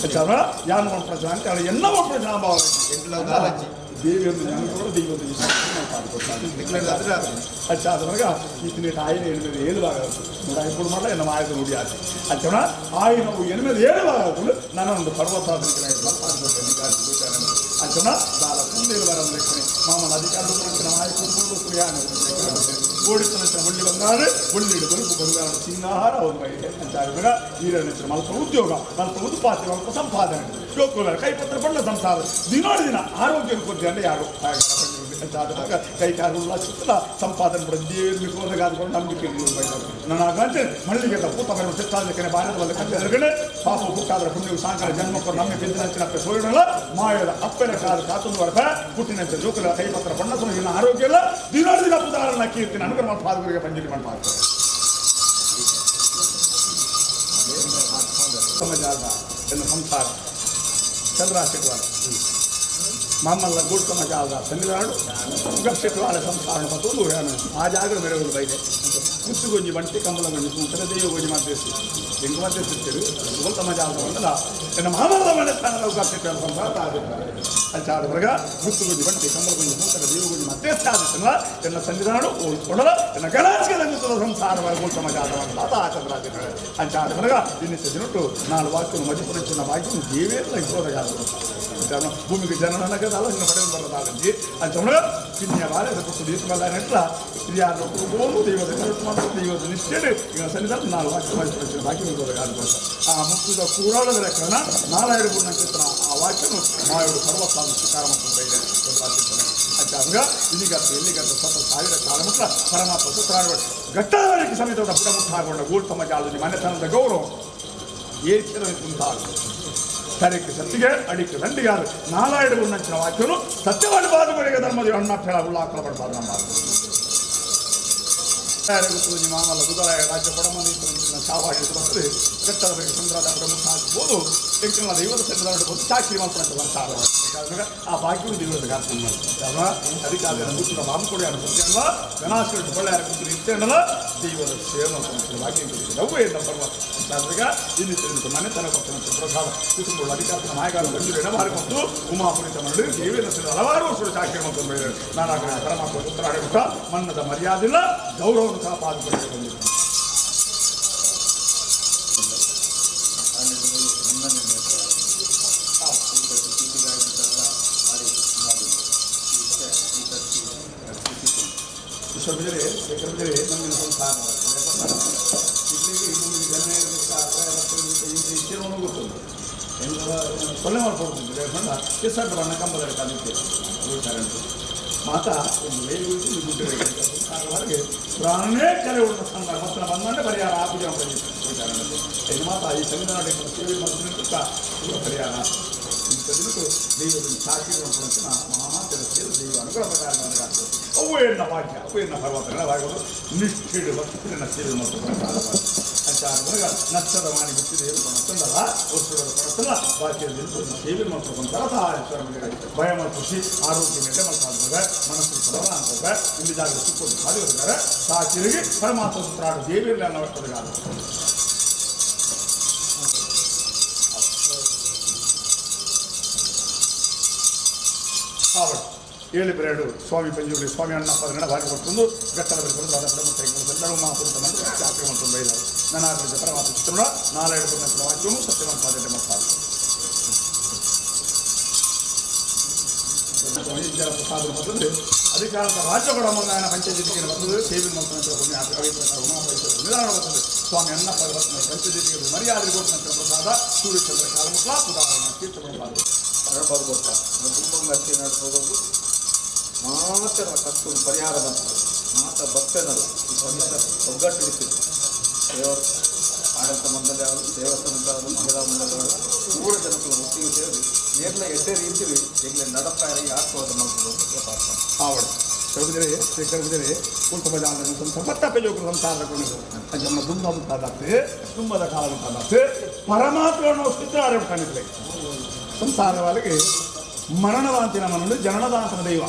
ಯಾನು ಮಾಡ್ಪ್ರಜ ಅಂತ ಹೇಳಿ ಎಲ್ಲ ಮಾಡ್ಪ್ರಜ ದೇವಿಯೊಂದು ಜ್ಞಾನ ದೈವೊಂದು ವಿಶ್ವಾಸ ಅಚ್ಚಾದವರೆಗ ಈತನ ಆಯಿನ ಎಣಿಮೆ ಏಳು ಭಾಗ ನೂರ ಐದು ಮಾಡಲ ನಮ್ಮ ಆಯ್ತು ನುಡಿ ಆಚೆ ಅಚ್ಚಣ ಆಯಿನ ಎಣಿಮೆ ಏಳು ಭಾಗ ನನ್ನೊಂದು ಪರ್ವತ ಅಚ್ಚಣ ದಾಲ ಕುಂದೇರು ಬರ ಲೆಕ್ಕನೆ ಮಾಮನ ಅಧಿಕಾರ ನಮ್ಮ ಓಡಿತನ ಒಳ್ಳಿ ಬಂಗಾರ ಒಳ್ಳಿಡು ಬರುಕು ಬಂಗಾರ ಸಿಂಗಾರ ಒಂದು ಬೈದೆ ಅಂಚಾಗ ಈರಣ್ಯ ಮಲ್ಪ ಉದ್ಯೋಗ ಮಲ್ಪ ಉತ್ಪಾದನೆ ಮಲ್ಪ ಸಂಪಾದನೆ ಜೋಕುಲ ಕೈಪತ್ರ ಪಂಡ ಸಂಸಾರ ದಿನೋಡಿ ದಿನ ಆರೋಗ್ಯ ಕೊಡ್ತೀವಿ ಅಂದ್ರೆ ಯಾರು ಕೈ ಕಾಲು ಚಿತ್ರ ಸಂಪಾದನೆ ಬಿಡೋದಾದ್ಕೊಂಡು ನಂಬಿಕೆ ನಾನು ಮಳ್ಳಿಗೆ ಪೂತ ಬರುವ ಚಿತ್ತಾದಕ್ಕೆ ಭಾರತದಲ್ಲಿ ಕಟ್ಟೆ ಪಾಪ ಹುಟ್ಟಾದ್ರೆ ಪುಣ್ಯವು ಸಾಯಂಕಾಲ ಜನ್ಮಕ್ಕೂ ನಮ್ಮ ಬಿದ್ದಿನ ಸೋಯಿಡಲ್ಲ ಮಾಯದ ಅಪ್ಪನ ಕಾಲ ಕಾತೊಂದು ವರ್ಪ ಹುಟ್ಟಿನಂತೆ ಜೋಕುಲ ಕೈಪತ್ರ ಬಣ್ಣ ಸುಮ್ಮನೆ ಆರೋಗ್ಯ ಇಲ್ಲ ದಿನೋಡಿ ದಿನ ಪುದಾರನ್ನ ಕೀರ್ತಿನ ಅನುಗ್ರಹ ಪಾದಗಳಿಗೆ ಪಂಜಿರಿ ಮಾಡ್ಬಾರ್ದು ಸಮಾಜದ ಎನ್ನ ಸಂಸಾರ ಚಂದ್ರ ಶೆಟ್ವಾಲ ಮಾಮಲ್ಲ ಗೂಡ್ ಸಮಾಜದ ಸನ್ನಿಧಾನಡು ಶೆಟ್ವಾಲ ಸಂಸಾರ ಮತ್ತೊಂದು ಆ ಜಾಗರ ಮೇರೆ ಬೈದೆ ಕುತ್ತುಗೊಂಜಿ ಬಂಟಿ ಕಂಬಲ ಗೊಂಜಿ ತೂಕದ ದೈವ ಗೊಂಜಿ ಮಾತೇಸಿ ಎಂಗು ಮಾತೇಸಿರ್ತೀರಿ ಗೋಲ್ ಸಮಾಜ ಬಂದಲ್ಲ ಎನ್ನ ಮಾಮಲ್ಲ ಮನೆ ಸ್ಥಾನದ ಶೆಟ್ವಾಲ ಸಂಸಾರ ತಾಗಿರ್ತಾರೆ ಅಚ್ಚಾದ ಹೊರಗ ಗುತ್ತುಗೊಂಜಿ ಬಂಟಿ ಕಂಬಲ ಗೊಂಜಿ ತೂಕದ ದೈವ ಗೊಂಜಿ ಮಾತೇಸಿ ಆಗುತ್ತಲ್ಲ ಎನ್ನ ಸನ್ನಿಧಾನಡು ಕೊಡಲ ಎನ್ನ ಗಣಾಂಶದ ಸಂಸಾರ ಗೋಲ್ ಸಮಾಜ ತಾತ ಚಂದ್ರ ಅಂಚಾದ ಹೊರಗ ಇನ್ನಿತ್ತ ದಿನಟ್ಟು ನಾಲ್ಕು ವಾಕ್ಯ ಮಜಿಪುರ ವಾಕ್ಯ ದೇವೇಂದ್ರ ಇರೋದಾಗ ಭೂಮಿಗೆ ಜನನಗದ ಆಲೋಚನೆ ಪಡೆದು ಬರೋದಾಗಂಜಿ ಅಂಚ ಪಿನ್ಯ ಬಾರೆ ಪುಟ್ಟು ದೀಪಮಲ್ಲ ಯಾರು ಗೋಲು ದೈವದ ಕರೆಕ್ಟ್ ಮಾಡ್ತಾರೆ ದೈವದ ನಿಷ್ಠೆ ಈಗ ಸನ್ನಿಧಾನ ನಾಲ್ಕು ವಾಕ್ಯ ಮಜಿಪುರ ವಾಕ್ಯ ಇರೋದಾಗ ಆ ಮುಕ್ಕುದ ಕೂಡಾಡದ ಕಾರಣ ನಾಲಾಯಡು ಗುಣ ಆ ವಾಕ್ಯನು ಮಾಯಡು ಪರ್ವತ ಸ್ವೀಕಾರ ಮಾಡ್ಕೊಂಡು ಅಂಚಾಗ ಇಲ್ಲಿಗತ್ತ ಎಲ್ಲಿಗತ್ತ ಸತ ಸಾವಿರ ಕಾಲ ಮುಟ್ಟ ಪರಮಾತ್ಮ ಸುತ್ರಾಡುವ ಘಟ್ಟದವರೆಗೆ ಸಮೇತ ಪುಟ ಮುಟ್ಟಾಗೊಂಡ ಗೋಳ್ ತಮ್ಮ ಜಾಲದಲ್ಲಿ ಮನೆತನದ ಗೌರವ ಏರ್ಕೆದ ಕುಂತಾಗ ತರಕ್ಕೆ ಸತ್ತಿಗೆ ಅಡಿಕ್ಕೆ ದಂಡಿಗಾರು ನಾಲಾಯಡು ಗುಣಂಚಿನ ವಾಕ್ಯನು ಸತ್ಯವಾದ ಬಾದುಗಳಿಗೆ ಧರ್ಮದ ಅಣ್ಣ ಉಳ್ಳಾಕಲ ಪಡಬಾರ್ದು ನಮ್ಮ ಮಾಮಲ್ಲ ಗುದರಾಯ ರಾಜ್ಯ ಕೊಡಮಂದಿ ಚಾವಾಡಿ ಬರ್ತದೆ ಗಟ್ಟದ ಬಗ್ಗೆ ಸುಂದರದ ಪ್ರಮುಖ ಆಗ್ಬೋದು ಎಂಕಲ್ನ ದೈವದ ಸನ್ನಿಧಾನ ಚಾಕ್ರಿ ಮಾಡ್ಕೊಂಡ ಆ ಭಾಗ್ಯವು ದೈವದ ಗಾತ್ರ ಅಧಿಕಾರ ಗುತ್ತಿನ ಬಾಮಕೊಡಿ ಅನುಭವಿಸಲ್ಲ ಗಣಾಸುರ ಬಳ್ಳಾರ ಕುತ್ತಿನ ಇತ್ತೇನಲ್ಲ ದೈವದ ಸೇವೆ ಮಾಡ್ಕೊಂಡು ಭಾಗ್ಯ ನವ್ವೇ ಪರ್ವ ಅಂತಾದ್ರಾಗ ಇಲ್ಲಿ ತಿಳಿದು ಮನೆತನ ಕೊಟ್ಟಂತ ಪ್ರಸಾದ ಕುಟುಂಬಗಳು ಅಧಿಕಾರ ನಾಯಕರು ಬಂದಿರು ಎಣಬಾರಕೊಂಡು ಉಮಾಪುರಿತ ಮಾಡಿ ದೇವಿನ ಸೇವೆ ಹಲವಾರು ವರ್ಷಗಳು ಚಾಕ್ರಿ ಮಾಡ್ಕೊಂಡು ಬೆಳೆದರು ನಾನಾ ಪರಮಾತ್ಮ ಉತ್ತರ ಮನ್ನದ ಮರ್ಯಾದಿಲ್ಲ ಗೌರವವನ್ನು ಕಾಪಾಡಿಕೊಂಡು ಬಂದಿದೆ. ವಿಶ್ವವಿದ್ಯಾಲಯ ಶೇಖರವಿದ್ಯಾಲಯ ನಮ್ಮಿನ ಸಂಸ್ಥಾನ ಗೊತ್ತುಂಟು ಸೊಳ್ಳೆ ಮಾಡ್ಕೊಡ್ತಿದ್ದೆ ಕೆಸರು ಬಣ್ಣ ಕಂಬದ ಕಾಲಿಕ್ಕೆ ಮಾತಾ ಒಂದು ವೇಗುಂಟು ಗುಡ್ಡೆ ಹೊರಗೆ ಪ್ರಾಣನೇ ಕರೆ ಉಂಟು ಸಂದರ್ಭ ಮತ್ತು ಬಂದಂಡೆ ಪರಿಹಾರ ಆ ಪೂಜೆ ಇದು ಮಾತಾ ಈ ಸಂವಿಧಾನ ಸೇವೆ ಮಾಡಿದ ಪರಿಹಾರ ಇಂಥ ದಿನಕ್ಕೂ ದೈವದ ಸಾಕ್ಷಿ ಮಹಾಮಾತರ ಸೇವೆ ದೈವ ಅನುಗ್ರಹ ಪ್ರಕಾರ ಅವು ಎನ್ನ ಭಾಗ್ಯ ಅವು ಎನ್ನ ಪರ್ವತಗಳ ಭಾಗಗಳು ನಿಷ್ಠೆಡು ಭಕ್ತಿನ ಸೇವೆ ಮತ್ತು ಅಂಚಾಗ ನಷ್ಟದ ಮಾನಿ ಹುಟ್ಟಿದ ಕೊಣತ್ತಂಡಲ್ಲ ವಸ್ತುಗಳ ಕೊಣತ್ತಲ್ಲ ಬಾಕಿಯ ಸೇವೆ ಮಾಡ್ಕೊಂತಾರ ಭಯ ಖುಷಿ ಆರೋಗ್ಯ ನೆಟ್ಟೆ ಮಾಡ್ತಾರೆ ಮನಸ್ಸು ಸರಳ ಅಂತಾರೆ ಇಲ್ಲಿ ಜಾಗ ಸುಕ್ಕೊಂಡು ಸಾಧಿಸಿದ್ದಾರೆ ಸಾಕಿರಿಗೆ ಪರಮಾತ್ಮ ಸುತ್ರಾಡು ದೇವಿಯಲ್ಲಿ ಅನ್ನೋ ಏಳು ಬೇರಡು ಸ್ವಾಮಿ ಪಂಜುರ್ಲಿ ಸ್ವಾಮಿ ಅಣ್ಣಪ್ಪ ಗಣ ಭಾಗ್ಯ ಕೊಟ್ಟೊಂದು ಗಟ್ಟದ ಬರೆದು ಎಲ್ಲರೂ ಮಹಾಪುರುಷ ಮಂತ್ರ ಜಾತ್ರೆ ಮಾಡ್ಕೊಂಡು ಬೈದರು ನನ್ನ ಪರಮಾತ್ಮ ಚಿತ್ರಣ ನಾಲ್ಕು ವಾಕ್ಯವನ್ನು ಸತ್ಯವಂತ ಸಾಧ್ಯತೆ ಮಾಡ್ತಾರೆ ಪ್ರಸಾದ ಬರ್ತದೆ ಅಧಿಕಾರದ ರಾಜ್ಯಗಳ ಮಂದಾಯನ ಪಂಚಜೀತಿಗೆ ಬರ್ತದೆ ಸೇವೆ ನಿಧಾನ ಬರ್ತದೆ ಸ್ವಾಮಿ ಅಣ್ಣಪ್ಪ ಪಂಚಜೀತಿಗೆ ಮರ್ಯಾದೆ ಕೊಟ್ಟಂತ ಪ್ರಸಾದ ಸೂರ್ಯಚಂದ್ರ ಕಾಲಮುಖ ಉದಾಹರಣೆ ತೀರ್ಥ ನಡಪಾದು ಕೊಟ್ಟ ತುಂಬ ಅಕ್ಕಿ ನಡ್ಬೋದು ಮಾತ್ರ ಕಷ್ಟ ಪರಿಹಾರ ಬಂತು ಮಾತ್ರ ಭಕ್ತನಲ್ಲ ಈ ಸಮಿತ ಒಗ್ಗಟ್ಟು ಇರ್ತಿತ್ತು ದೇವ ಆಡಳಿತ ಮಂಡಳಿ ಅವರು ದೇವಸ್ಥಾನದ ಮಹಿಳಾ ಮಂಡಳಿಗಳು ಪೂರ ಜನಕ್ಕೂ ಒಟ್ಟಿಗೆ ಸೇರಿ ನೇರ್ಲ ಎಡ್ಡೆ ರೀತಿಲಿ ಈಗಲೇ ನಡಪಾಯ ಯಾಕೆ ಮಾಡ್ಬೋದು ಆವಡ ಕರ್ಬುದರೆ ಶ್ರೀ ಕರ್ಬುದರೆ ಕುಲ್ಪ ಸಂಪತ್ತ ಪೆಜೋಕರು ಸಂಸಾರ ನಮ್ಮ ದುಂಬ ಮುಂತಾದತ್ತೆ ತುಂಬದ ಕಾಲ ಮುಂತಾದತ್ತೆ ಪರಮಾತ್ಮವನ್ನು ಸ್ಥಿತ ಕಾಣಿದ್ರೆ ಸಂಸಾರ వాళ్ళకి ಮರಣದಾಂತಿನ ಮನುడు ಜನನದಾಂತನ ದೈವ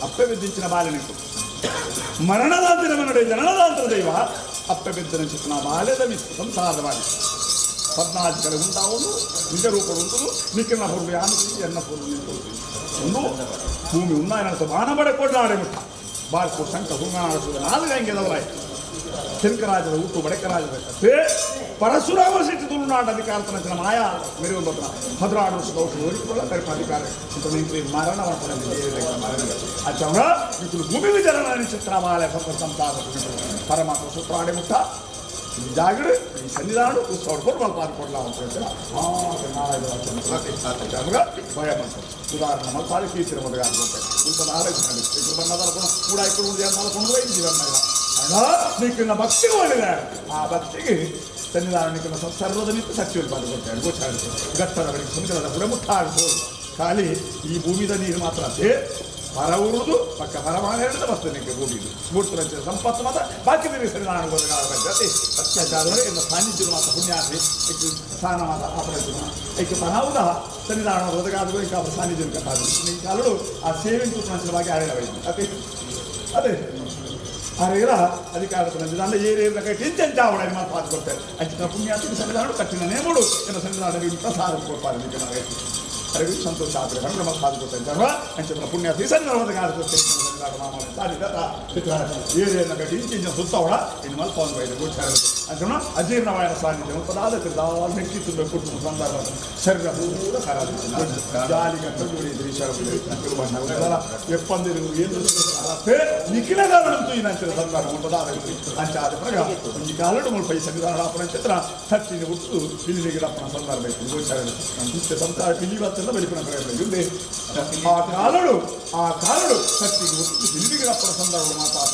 ಅಪ್ಪೆ ಬಿದ್ದಿಂచిన ಬಾಲ್ಯನಿకు ಮರಣದಾಂತಿನ ಮನುಡೆ ಜನನದಾಂತನ ದೈವ ಅಪ್ಪೆ ಬಿದ್ದಿನ ಚಿತ್ರ ಬಾಲ್ಯದ ಮಿಸ್ತು ಸಂಸಾರದ ಬಾಲ್ಯ ಪದ್ನಾಲ್ಕು ಉಂಟಾವುದು ನಿಜ ರೂಪಡು ಉಂಟು ನಿಕ್ಕಿನ ಪೂರ್ವ ಯಾನು ಎನ್ನ ಪೂರ್ವ ನಿಂತು ಒಂದು ಭೂಮಿ ಉನ್ನಾಯನ ಬಾಣಬಡೆ ಕೊಡ್ಲಾಡೆ ಮುಟ್ಟ ಬಾರ್ಕು ಶಂಕ ಹುಂಗನಾಡಿಸುವ ನಾಲ್ಕು ಹಂಗೆದವರಾಯ್ತು ಶಂಕರಾಜರ ಹುಟ್ಟು ಬಡಕರಾಜರ ಕಥೆ ಪರಶುರಾಮ ಸಿಟ್ಟು ತುಳುನಾಡು ಅಧಿಕಾರ ಮಾಯಾ ಮೆರೆಯುವ ಹದಿನಾರು ವರ್ಷದ ಔಷಧ ಒರಿಕೊಳ್ಳ ಕರಿಪ ಅಧಿಕಾರ ಮರಣ ಅಚ್ಚವರ ಭೂಮಿ ವಿಚಾರಣ ಚಿತ್ರ ಮಾಲೆ ಸಂತಾನ ಪರಮಾತ್ಮ ಸೂತ್ರಾಡೆ ಮುಟ್ಟ ಈ ಜಾಗಡು ಈ ಸನ್ನಿಧಾನ ಉತ್ಸವ ಕೊಟ್ಟು ಮಲ್ಪಾದ ಕೊಡ್ಲ ಅಂತ ಹೇಳ್ತಾರೆ ಭಯ ಬಂತು ಉದಾಹರಣೆ ಮಲ್ಪಾದ ಕೀರ್ತಿನ ಮೊದಲಾಗುತ್ತೆ ಇಂಥ ನಾಲ್ಕು ಬಣ್ಣದ ಕೂಡ ಇಕ್ಕಳು ಜೀವನ ನೀಕಿನ ಭಕ್ತಿಗೆ ಒಳ್ಳೆಯ ಆ ಭಕ್ತಿಗೆ ಸನ್ನಿಧಾನ ನಿಕ್ಕಿನ ಸರ್ವದ ನಿಂತು ಸಚಿವರು ಬಂದು ಕೊಡ್ತಾರೆ ಗೋಚಾರ ಗಟ್ಟದ ಬಳಿಕ ಸಮುದ್ರದ ಕೂಡ ಮುಟ್ಟಾಡ್ಬೋದು ಖಾಲಿ ಈ ಭೂಮಿದ ನೀರು ಮಾತ್ರ ಅದೇ ಹೊರ ಉರುದು ಪಕ್ಕ ಹೊರಮಾನ ಹೇಳಿದ ಬರ್ತದೆ ನಿಮಗೆ ಭೂಮಿದು ಮೂರ್ತಿ ಸಂಪತ್ತು ಮಾತ್ರ ಬಾಕಿ ನೀರು ಸನ್ನಿಧಾನ ಅತಿ ಅತ್ಯಾಚಾರ ಎನ್ನ ಸಾನ್ನಿಧ್ಯ ಮಾತ್ರ ಪುಣ್ಯಾತಿ ಸ್ಥಾನ ಮಾತ್ರ ಆಪರ ಏಕೆ ಪನಾವುದ ಸನ್ನಿಧಾನ ಒದಗಾದ ಈಗ ಸಾನ್ನಿಧ್ಯ ಈ ಕಾಲಡು ಆ ಸೇವೆ ಬಗ್ಗೆ ಆರೇಳ ಅತಿ ಅದೇ ಆರೇರ ಅಧಿಕಾರ ನಂಬಿದ ಏರೇರ ಕೈ ಟಿಂಚನ್ ಚಾವಡ ಮಾತು ಪಾತು ಕೊಡ್ತಾರೆ ಅಂಚಿನ ಪುಣ್ಯಾತ್ಮ ಸನ್ನಿಧಾನ ಕಟ್ಟಿನ ನೇಮಡು ಎನ್ನ ಸನ್ನಿಧಾನ ಪ್ರಸಾದ ಕೊಡ್ತಾರೆ ಅರಿವು ಸಂತೋಷ ಆದರೆ ಕಣ್ಣು ನಮ್ಮ ಪಾದು ಕೊಡ್ತಾರೆ ಅಂಚಿನ ಪುಣ್ಯಾತ್ಮ ಸನ್ನಿಧಾನ ಏರೇನ ಕಟ್ಟಿ ಇಂಚಿನ ಸುತ್ತವಳ ಇನ್ನು ಮಲ್ಪ ಒಂದು ಬೈದು ಗೋಚಾರ ಅಂಚನ ಅಜೀರ್ಣವಾಯನ ಸಾನ್ನಿಧ್ಯ ಪದಾದ ದಾಲ್ ನೆಕ್ಕಿ ತುಂಬ ಕುಟುಂಬ ಸಂದರ್ಭ ಶರೀರ ಪೂರ ಖರಾಬ್ ಜಾಲಿ ಕಟ್ಟ ಎಪ್ಪಂದಿರು ಏನು ನಿಖಿಲಗಾಲಂತೂ ಈ ನಂಚಿನ ಸಂದರ್ಭ ಪದಾದ ಅಂಚಾದ ಪ್ರಗ ಒಂಜಿ ಕಾಲಡು ಮುಲ್ಪ ಈ ಸನ್ನಿಧಾನ ಅಪ್ಪನ ಚಿತ್ರ ತಟ್ಟಿನ ಹುಟ್ಟು ಬಿಲ್ಲಿಗೆ ಅಪ್ಪನ ಸಂದರ್ಭ ಇತ್ತು ಗೋಚಾರ ಇತ್ತೆ ಸಂಸಾರ ಪಿಲಿ ಬತ್ತಲ್ಲ ಬೆಳಿಪಿನ ಪ್ರಯೋಗ ಆ ಕಾಲಡು ಆ ಕಾಲಡು ಸತ್ತಿಗೆ ಒತ್ತು ಹಿಂದಿಗಿರಪ್ಪನ ಸಂದರ್ಭ ಮಾತಾಡ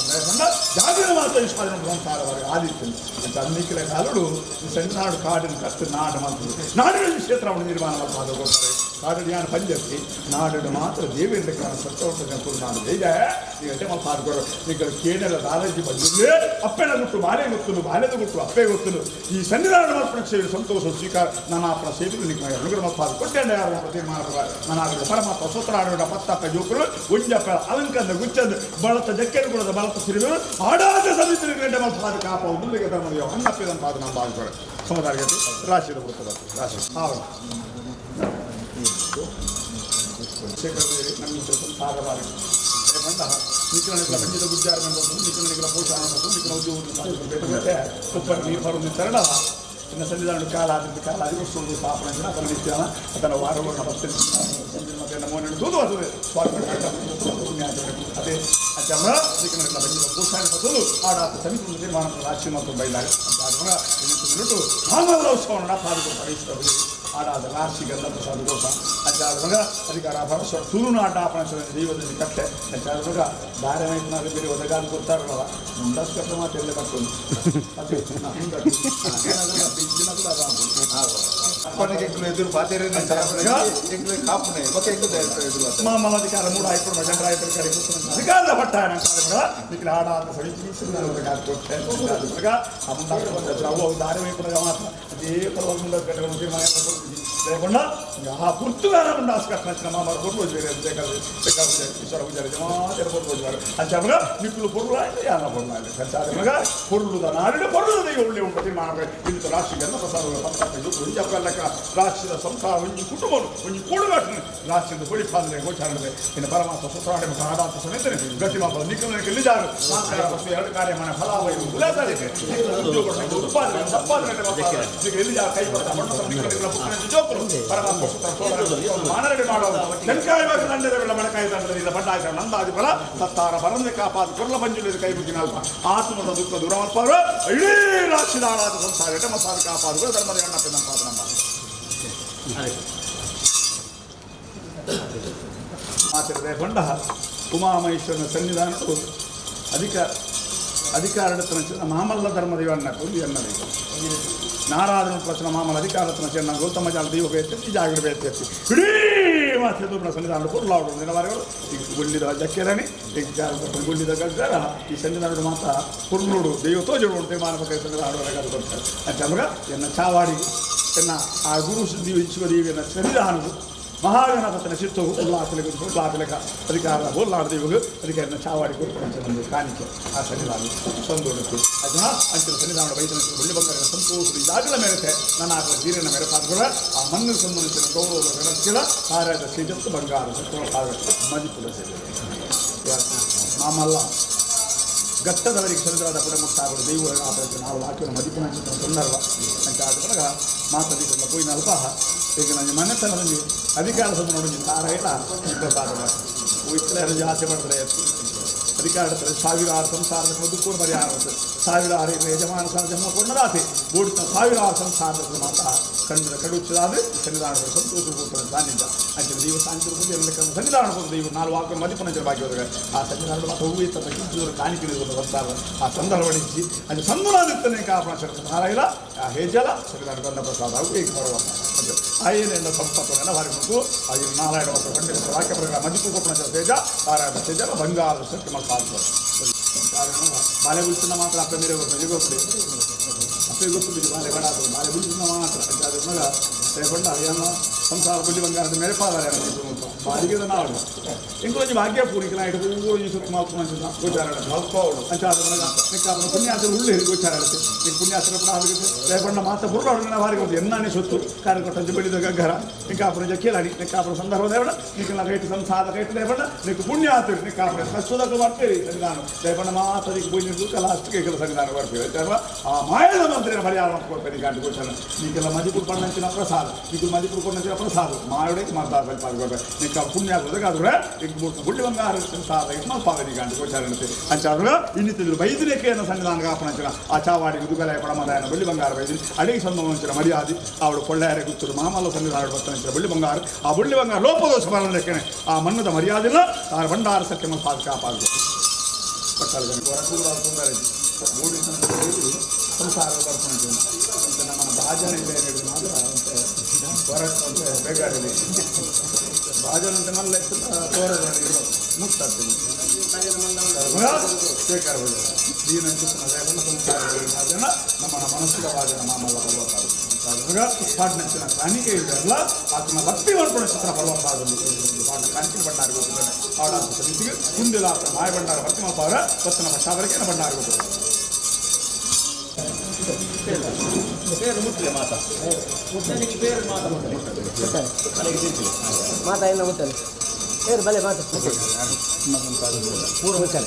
ಜಾಗರ ಮಾತ ವಿಶ್ವಾಸ ಸಂಸಾರವರೆಗೆ ಆದಿತ್ತು ಅಂತ ಅನ್ನಿಕ್ಕಿನ ಕಾಲಡು ಈ ಸಣ್ಣಾಡು ಕಾಡಿನ ಕಷ್ಟ ನಾಡು ಮಾಡ್ತದೆ ನಾಡಿನ ಕ್ಷೇತ್ರವನ್ನು ನಿರ್ಮಾಣ ಮಾಡ್ತಾರೆ ಕೊಡ್ತಾರೆ. ಕಾಡು ಜ್ಞಾನ ಪಂಜರ್ತಿ ನಾಡು ಮಾತ್ರ ದೇವೇಂದ್ರ ಕಾರಣ ಸತ್ತವರ್ತ ನಾಡು ಇದೆ. ಈಗ ಮಾತಾಡ್ಕೊಡು ಈಗ ಕೇಂದ್ರ ದಾದಾಜಿ ಬಂದಿದ್ದೆ ಅಪ್ಪೆನ ಗುಟ್ಟು ಬಾಲೆ ಗೊತ್ತುನು ಬಾಲೆದ ಗುಟ್ಟು ಅಪ್ಪೆ ಗೊತ್ತುನು ಈ ಸನ್ನಿಧಾನ ಮಾತ್ರ ಸೇವೆ ಸಂತೋಷ ಸ್ವೀಕಾರ ನನ್ನ ಅಪ್ಪನ ಸೇವೆ ನಿಮಗೆ ಅನುಗ್ರಹ ಮಾತಾಡ ಕೊಟ್ಟೆ ಯಾರು ತೀರ್ಮಾನ ನನ್ನ ಪರಮಾತ್ಮ ಸ್ವತಃ ಪತ್ತಪ್ಪ ಜೋಕರು ಒಂಜಪ್ಪ ಅಲಂಕಂದ ಗುಚ್ಚಂದ ಬಳತ ಜಕ್ಕೆರುಗಳದ ಬಳತ ಸಿರಿವರು ಆಡಾದ ಸಮಿತಿ ಗಂಟೆ ಮಾತಾದ ಕಾಪ ಮುಂದಕ್ಕೆ ಧರ್ಮದ ಅಣ್ಣಪ್ಪಿದ ಪಾದ ನಮ್ಮ ಬಾಳ್ಕೊರೆ ಸಮುದಾಯ ರಾಶಿದ ಬರ್ತದೆ ರಾಶಿ ಹೌದು ನಮ್ಮ ಸಂಸಾರವಾಗಿ ಬಂದ ನಿಖರಣಿಗಳ ಬಂಜಿದ ಗುಜ್ಜಾರ ನಿಖರಣಿಗಳ ಪೋಷಣ ನಿಖರ ಉದ್ಯೋಗ ಉಪ್ಪರ ನೀರು ಬರುವುದು ತರಡ ಇನ್ನು ಸನ್ನಿಧಾನ ಕಾಲ ಆದ ಕಾಲ ಅದು ಸ್ಥಾಪನೆ ಅದನ್ನು ನಿತ್ಯ ಅದನ್ನು ವಾರವನ್ನು ಮತ್ತೆ ಮೋನೆ ದೂದು ಬರ್ತದೆ ಸ್ವಾಮಿ ಅದೇ ಅಚ್ಚಮ್ಮ ನಿಖರಣಿಗಳ ಬಂಜಿದ ಪೋಷಣೆ ಬರ್ತದೆ ಆಡಾತ ಸಮಿತಿ ತೀರ್ಮಾನ ರಾಶಿ ಮತ್ತು ಬೈಲಾಗ ಮಾಮಲ್ಲ ಉತ್ಸವವನ್ನು ಪಾದುಕೊಡ್ತಾರೆ ಆಡಾದ ರಾಶಿಗೆಲ್ಲ ಪ್ರಸಾದ ಕೊಡ್ತ ಅಂಚಾದ ಅಧಿಕಾರ ಭರವಸೆ ತುಳುನಾಡ ಆಪಣ ದೈವದಲ್ಲಿ ಕಟ್ಟೆ ಅಂಚಾದ ದಾರೆ ಮೈಪನಾಗ ಬೇರೆ ಒದಗಾದ ಕೊಡ್ತಾರಲ್ಲ ಮುಂಡಸ್ ಕಟ್ಟ ಮಾತು ಎಲ್ಲ ಕಟ್ಟುದು ಅದೇ ಅಪ್ಪನಿಗೆ ಎದುರು ಪಾತೇರೆ ಕಾಪುನೆ ಬೊಕ್ಕ ಎದುರು ಮಾಮಲ ಅಧಿಕಾರ ಮೂಡ ಆಯ್ತು ಜನರ ಆಯ್ತು ಕಡೆ ಅಧಿಕಾರದ ಪಟ್ಟ ನಿಖಿಲ ಆಡಾದ ಸಮಿತಿ ಕೊಟ್ಟೆ ಆ ಮುಂಡಾಸ ಅವು ದಾರೆ ಮೈಪನಾಗ ಮಾತ್ರ ಅದೇ ಪರವಾಗಿ ಮುಂಡಸ್ ಕಟ್ಟೆ ತೀರ್ಮಾನ లేకుండా ఆ గుర్తుగా ముండాస్ కట్టిన మామ పొరుగు ఈశ్వర పూజారి జమాతెర పొరుగు పోజారు అంచామగా నిప్పులు పొరుగు ఆయన యాన పొరుగు ఆయన కంచామగా పొరులు నాడు పొరులు ಒಳ್ಳೆ ಉಂಟು ತೀರ್ಮಾನ ಇಂದು ರಾಶಿಗೆಲ್ಲ ಪ್ರಸಾದ ಪತ್ತ ರಾಶಿದ ಸಂಸಾರ ಒಂಜಿ ಕುಟುಂಬ ಒಂಜಿ ಕೂಡುಗಾಟು ರಾಶಿದ ಹೊಳಿ ಪಾದನೆ ಗೋಚಾರಣೆ ಇನ್ನು ಪರಮಾತ್ಮ ಸುತ್ರಾಡೆ ಮತ್ತು ಆಡಾತ ಸಮೇತ ಗತಿ ಮಾಪ ನಿಖಲ ಎಲ್ಲಿದ್ದಾರೆ ಎರಡು ಕಾರ್ಯ ಮನೆ ಫಲ ಉತ್ಪಾದನೆ ಸಂಪಾದನೆ ಎಲ್ಲಿ ಕೈ ಜೋಕರು ಪರಮಾತ್ಮ ಮಾನರಡೆ ಮಾಡೋದು ತೆಂಕಾಯಿ ದಂಡದ ಬೆಳ್ಳ ಮಣಕಾಯಿ ದಂಡದ ಬಂಡಾಯ ನಂದಾದಿ ಫಲ ಸತ್ತಾರ ಬರಂದೆ ಕಾಪಾದ ಕೊರ್ಲ ಬಂಜುಲಿದ ಕೈ ಮುಗಿನಲ್ಪ ಆತ್ಮದ ದುಃಖ ದೂರಮಲ್ಪಾರು ಇಡೀ ರಾಶಿದಾಳಾದ ಸಂಸಾರ ಮಸಾದ ಕಾಪಾದ ಧರ್ಮದ ಎಣ್ಣಪ್ಪ ನಮ್ಮ ನಮ್ಮ ಆಚರಣೆ ಕೊಂಡ ಉಮಾಮಹೇಶ್ವರನ ಸನ್ನಿಧಾನವು ಅಧಿಕಾರ ಮಾಮಲ್ಲ ಧರ್ಮದೇವನ್ನ ಒಂದು ಎನ್ನಬೇಕು ನಾರಾಧನ ಪ್ರಶ್ನ ಮಾಮಲ ಅಧಿಕಾರ ಚೆನ್ನ ಗೌತಮ ಜಾಲ ದೈವ ಬೇತಿ ಜಾಗೃತಿ ಬೇತಿ ಇಡೀ ಮಾತೆ ಸನ್ನಿಧಾನ ಪೊರ್ಲಾಡು ದಿನವಾರಗಳು ಈಗ ಗುಳ್ಳಿದ ಜಕ್ಕೆರನಿ ಈಗ ಗುಳ್ಳಿದ ಗಗ್ಗರ ಈ ಸನ್ನಿಧಾನಡು ಮಾತ್ರ ಪುರ್ಲುಡು ದೈವ ತೋಜುಡು ತೀರ್ಮಾನ ಸನ್ನಿಧಾನ ಕೊಡ್ತಾರೆ ಅಂತ ಎನ್ನ ಚಾವಾಡಿ ಎನ್ನ ಆ ಗುರು ಶಿವದೇವಿಯನ್ನ ಸನ್ನಿಧಾನವು ಮಹಾಗಣಪತನ ಚಿತ್ತು ಉಲ್ಲಾಸಲೆಗ ಉಲ್ಲಾಸಲೆಗ ಅಧಿಕಾರ ಹೋಲ್ಲಾಡದೇವು ಅಧಿಕಾರಿನ ಚಾವಾಡಿ ಕೊಟ್ಟು ಕಾಣಿಕೆ ಆ ಸನ್ನಿಧಾನ ಸಂದೋಡಕ್ಕೆ ಅದನ್ನ ಅಂಚಿನ ಸನ್ನಿಧಾನ ವೈದ್ಯನ ಒಳ್ಳೆ ಬಂಗಾರ ಸಂತೋಷ ಇದಾಗಲ ಮೇರೆತೆ ನನ್ನ ಆಕಳ ಜೀರನ ಮೇರೆ ಪಾತ್ಗಳ ಆ ಮಣ್ಣು ಸಂಬಂಧಿಸಿದ ಗೌರವ ಗಣತಿಗಳ ಕಾರ್ಯದ ಸಿಜತ್ತು ಬಂಗಾರ ಮದಿಪುರ ಮಾಮಲ್ಲ ಘಟ್ಟದವರಿಗೆ ಸನ್ನಿಧಾನ ಪುಡ ಮುಟ್ಟಾಗಲು ದೈವ ಆಪರಕ್ಕೆ ನಾವು ಹಾಕಿದ ಮದಿಪುನ ಸಂದರ್ಭ ಅಂತ ಆದ ಪಡಗ ಮಾತಾಡಿಕೊಳ್ಳ ಪೋಯಿನ ಅಲ್ಪ ಈಗ ನನ್ನ ಮನೆತನದಲ್ಲಿ ಅಧಿಕಾರ ಸಂಬಂಧ ನೋಡಿ ತಾರ ಇಲ್ಲ ಇತ್ತಲ ಆಸೆ ಪಡ್ತಾರೆ ಅಧಿಕಾರ ಸಾವಿರಾರು ಸಂಸಾರದ ದುಃಖ ಪರಿಹಾರ ಸಾವಿರಾರು ಯಜಮಾನ ಜನ್ಮ ಕೊಂಡರಾತಿ ಬೋಡಿತ ಸಾವಿರಾರು ಸಂಸಾರದ ಮಾತ ಕಣ್ಣದ ಕಡುಚ್ಚದಾದ ಸನ್ನಿಧಾನ ಸಂತೋಷ ಕೊಡ್ತಾರೆ ಸಾನ್ನಿಧ್ಯ ಅಂಚಿನ ದೈವ ಸಾನ್ನಿಧ್ಯ ಎಲ್ಲ ಸನ್ನಿಧಾನ ಕೊಡ್ತದೆ ದೈವ ನಾಲ್ಕು ವಾಕ್ಯ ಮದಿಪನ ಬಾಕಿ ಹೋದಾಗ ಆ ಸನ್ನಿಧಾನ ಮಾತ್ರ ಹೂವು ಇತ್ತ ಕಿಂಚೂರು ಕಾಣಿಕೆ ಸಂಸಾರ ಆ ಸಂದರ್ಭ ಇಚ್ಚಿ ಅಲ್ಲಿ ಸಂದುನಾದಿತ್ತನೆ ಕಾಪಣ ಶರಣ ಇಲ್ಲ ಆ ಹೇಜಲ ಸನ್ನಿಧಾನ ಗಂಧ ಪ್ರಸಾದ ಈಗ ಬರುವ ಆಯನ ಸಂಪತ್ತನ್ನು ಭಾರಿ ಮುಟ್ಟು ಆಯನ ನಾರಾಯಣ ಮತ್ತು ಖಂಡಿತ ವಾಕ್ಯ ಪ್ರಕಾರ ಮದಿಪು ಕೊಪ್ಪಣ ತೇಜ ನಾರಾಯಣ ತೇಜ ಬಂಗಾರ ಶಕ್ತಿ ಮಲ್ಪಾದ ಬಾಲೆ ಗುಲ್ಸಿನ ಮಾತ್ರ ಅಪ್ಪ ಮೇರೆ ಗೊತ್ತು ಗೊತ್ತು ಅಪ್ಪೆ ಗೊತ್ತು ಬಿದ್ದು ಬಾಲೆ ಬೇಡ ಬಾಲೆ ಗುಲ್ಸಿನ ಮಾತ್ರ ಅದ್ರ ಮಗ ರೇಪಂಡ ಏನೋ ಸಂಸಾರ ಬುಲ್ಲಿ ಬಂಗಾರದ ಮೇರೆ ಪಾದಾರೆ ಬಾಲಿಗೆ ನಾಡು ಇಂಕೊಂಚ ಭಾಗ್ಯ ಪೂರಿಕನ ಇಟ್ಟು ಊರು ಸುತ್ತ ಮಾಲ್ಪು ಗೋಚಾರ ಮಲ್ಪವಳು ಅಂಚ ಮಗ ಪುಣ್ಯಾಸರ ಉಳ್ಳಿ ಗೋಚಾರ ಈಗ ಪುಣ್ಯಾಸರ ಕೂಡ ಆಗುತ್ತೆ ರೇಪಂಡ ಮಾತ್ರ ಪುರ್ಲಾಡು ಭಾರಿ ಗೊತ್ತು ಎನ್ನಾನೆ ಸೊತ್ತು ಕಾರ್ಯಕೊಟ್ಟಂಚ ಬೆಳಿದ ಗಗ್ಗರ ನಿಕ್ಕಾಪುರ ಜಕ್ಕೇಲಾಡಿ ನಿಕ್ಕಾಪುರ ಸಂದರ್ಭ ದೇವಡ ನಿಕ್ಕಲ್ಲ ಕೈಟ್ ಸಂಸಾರ ಕೈಟ್ ದೇವಡ ನಿಕ್ಕು ಪುಣ್ಯ ಆತೀರಿ ನಿಕ್ಕಾಪುರ ಕಷ್ಟದಕ್ಕೆ ಬರ್ತೀರಿ ಸನ್ನಿಧಾನ ರೇಪಂಡ ಮಾತ್ರ ಈಗ ಪೂಜೆ ಲಾಸ್ಟ್ಗೆ ಕೆಲ ಸನ್ನಿಧಾನ ಬರ್ತೀವಿ ಆ ಮಾಯದ ಮಂತ್ರಿನ ಪರಿಹಾರ ಮಾಡ್ಕೊಡ್ತಾರೆ ಗಂಟು ಗೋಚಾರ ನೀಕೆಲ್ಲ ಮದಿಪುರ್ ಪಣ್ಣಂಚಿನ ಪ್ರಸಾದ ನೀಕು ಮದಿಪುರ್ ಕೊಂಡಂಚಿನ ಪ್ರಸಾದ ಮಾಯೋಡೆ ಮಾತಾ ಬಲಿಪಾದ ನಿಕ್ಕ ಪುಣ್ಯ ಆಗೋದಕ್ಕಾದ್ರೆ ಈಗ ಬುಳ್ಳಿ ಬಂಗಾರ ಸಂಸಾರ ಮಲ್ಪಾದ ಗಂಡು ಗೋಚಾರ ಅಂಚಾದ್ರೆ ಇನ್ನಿತ್ತಿದ್ರು ಬೈದಿರೇಕೆಯನ್ನು ಸನ್ನಿಧಾನ ಕಾಪಣಂಚಿನ ಆ ಚಾವಾಡಿ ಉದುಗಲ ಪಡಮದಾಯನ ಬಳ್ಳಿ ಬಂಗಾರ ಬೈದಿರಿ ಅಡಿಗೆ ಸಂಬಂಧಿಸಿದ ಮರ್ಯಾದೆ ಅವಳು ಕೊಳ್ಳಾರೆ ಗುತ್ತರು ಮಾಮಲ್ಲ ಸನ್ನಿಧಾನ ಬರ್ತನಂಚಿನ ಬಳ್ಳಿ ಬಂಗಾರ ಆ ಬಳ್ಳಿ ಬಂಗಾರ ಲೋಪದೋಷ ಬರಲಿಕ್ಕೆ ಆ ಮನ್ನದ ಮರ್ಯಾದೆಲ್ಲ ತಾರ ಭಂಡಾರ ಸತ್ಯ ಮಲ್ಪಾದ ಕಾಪಾದ ಸಂಸಾರ ಬರ್ಕೊಂಡು ನಮ್ಮನ್ನ ಭಾಜನ ಇದೆ ಮಾತ್ರ ಹೊರಗೆ ಬೇಕಾಗಿದೆ ಭಾಜನ ಅಂತ ಮಲ್ಲ ತೋರದ ಮುಟ್ಟಾಗ್ತದೆ ಸಂಸಾರ ನಮ್ಮ ಮನಸ್ಸಿನ ಭಾಜನ ಮಾಮಲ್ಲ ಬರುವಂತಾದ ಪಾಟ್ನಂಚಿನ ಕಾಣಿಕೆ ಇದೆಯಲ್ಲ ಆತನ ಭಕ್ತಿ ಮಾಡ್ಕೊಂಡು ಚಿತ್ರ ಬರುವಂತಾದ ಪಾಟ್ನ ಕಾಣಿಕೆ ಭಂಡಾರ ಗೊತ್ತಿದ್ದಾನೆ ಆಡಾಟ ಸಮಿತಿಗೆ ಕುಂದಿಲ ಆತನ ಮಾಯ ಭಂಡಾರ ಭಕ್ತಿ ಮಾಪಾರ ಬತ್ತನ ಭಟ್ಟಾವರಿಗೆ ಭಂಡಾರ ಗೊತ್ತಿದೆ ಪೇರು ಮುಟ್ಲೆ ಮಾತಾ ಮುಟ್ಟಲಿಕ್ಕೆ ಪೇರು ಮಾತಾ ಮನೆಗೆ ತಿಂತಿಲ್ಲ ಮಾತಾ ಇನ್ನ ಮುಟ್ಟಲೆ ಏರು ಬಲೆ ಮಾತಾ ಪೂರ ಮುಚ್ಚಲೆ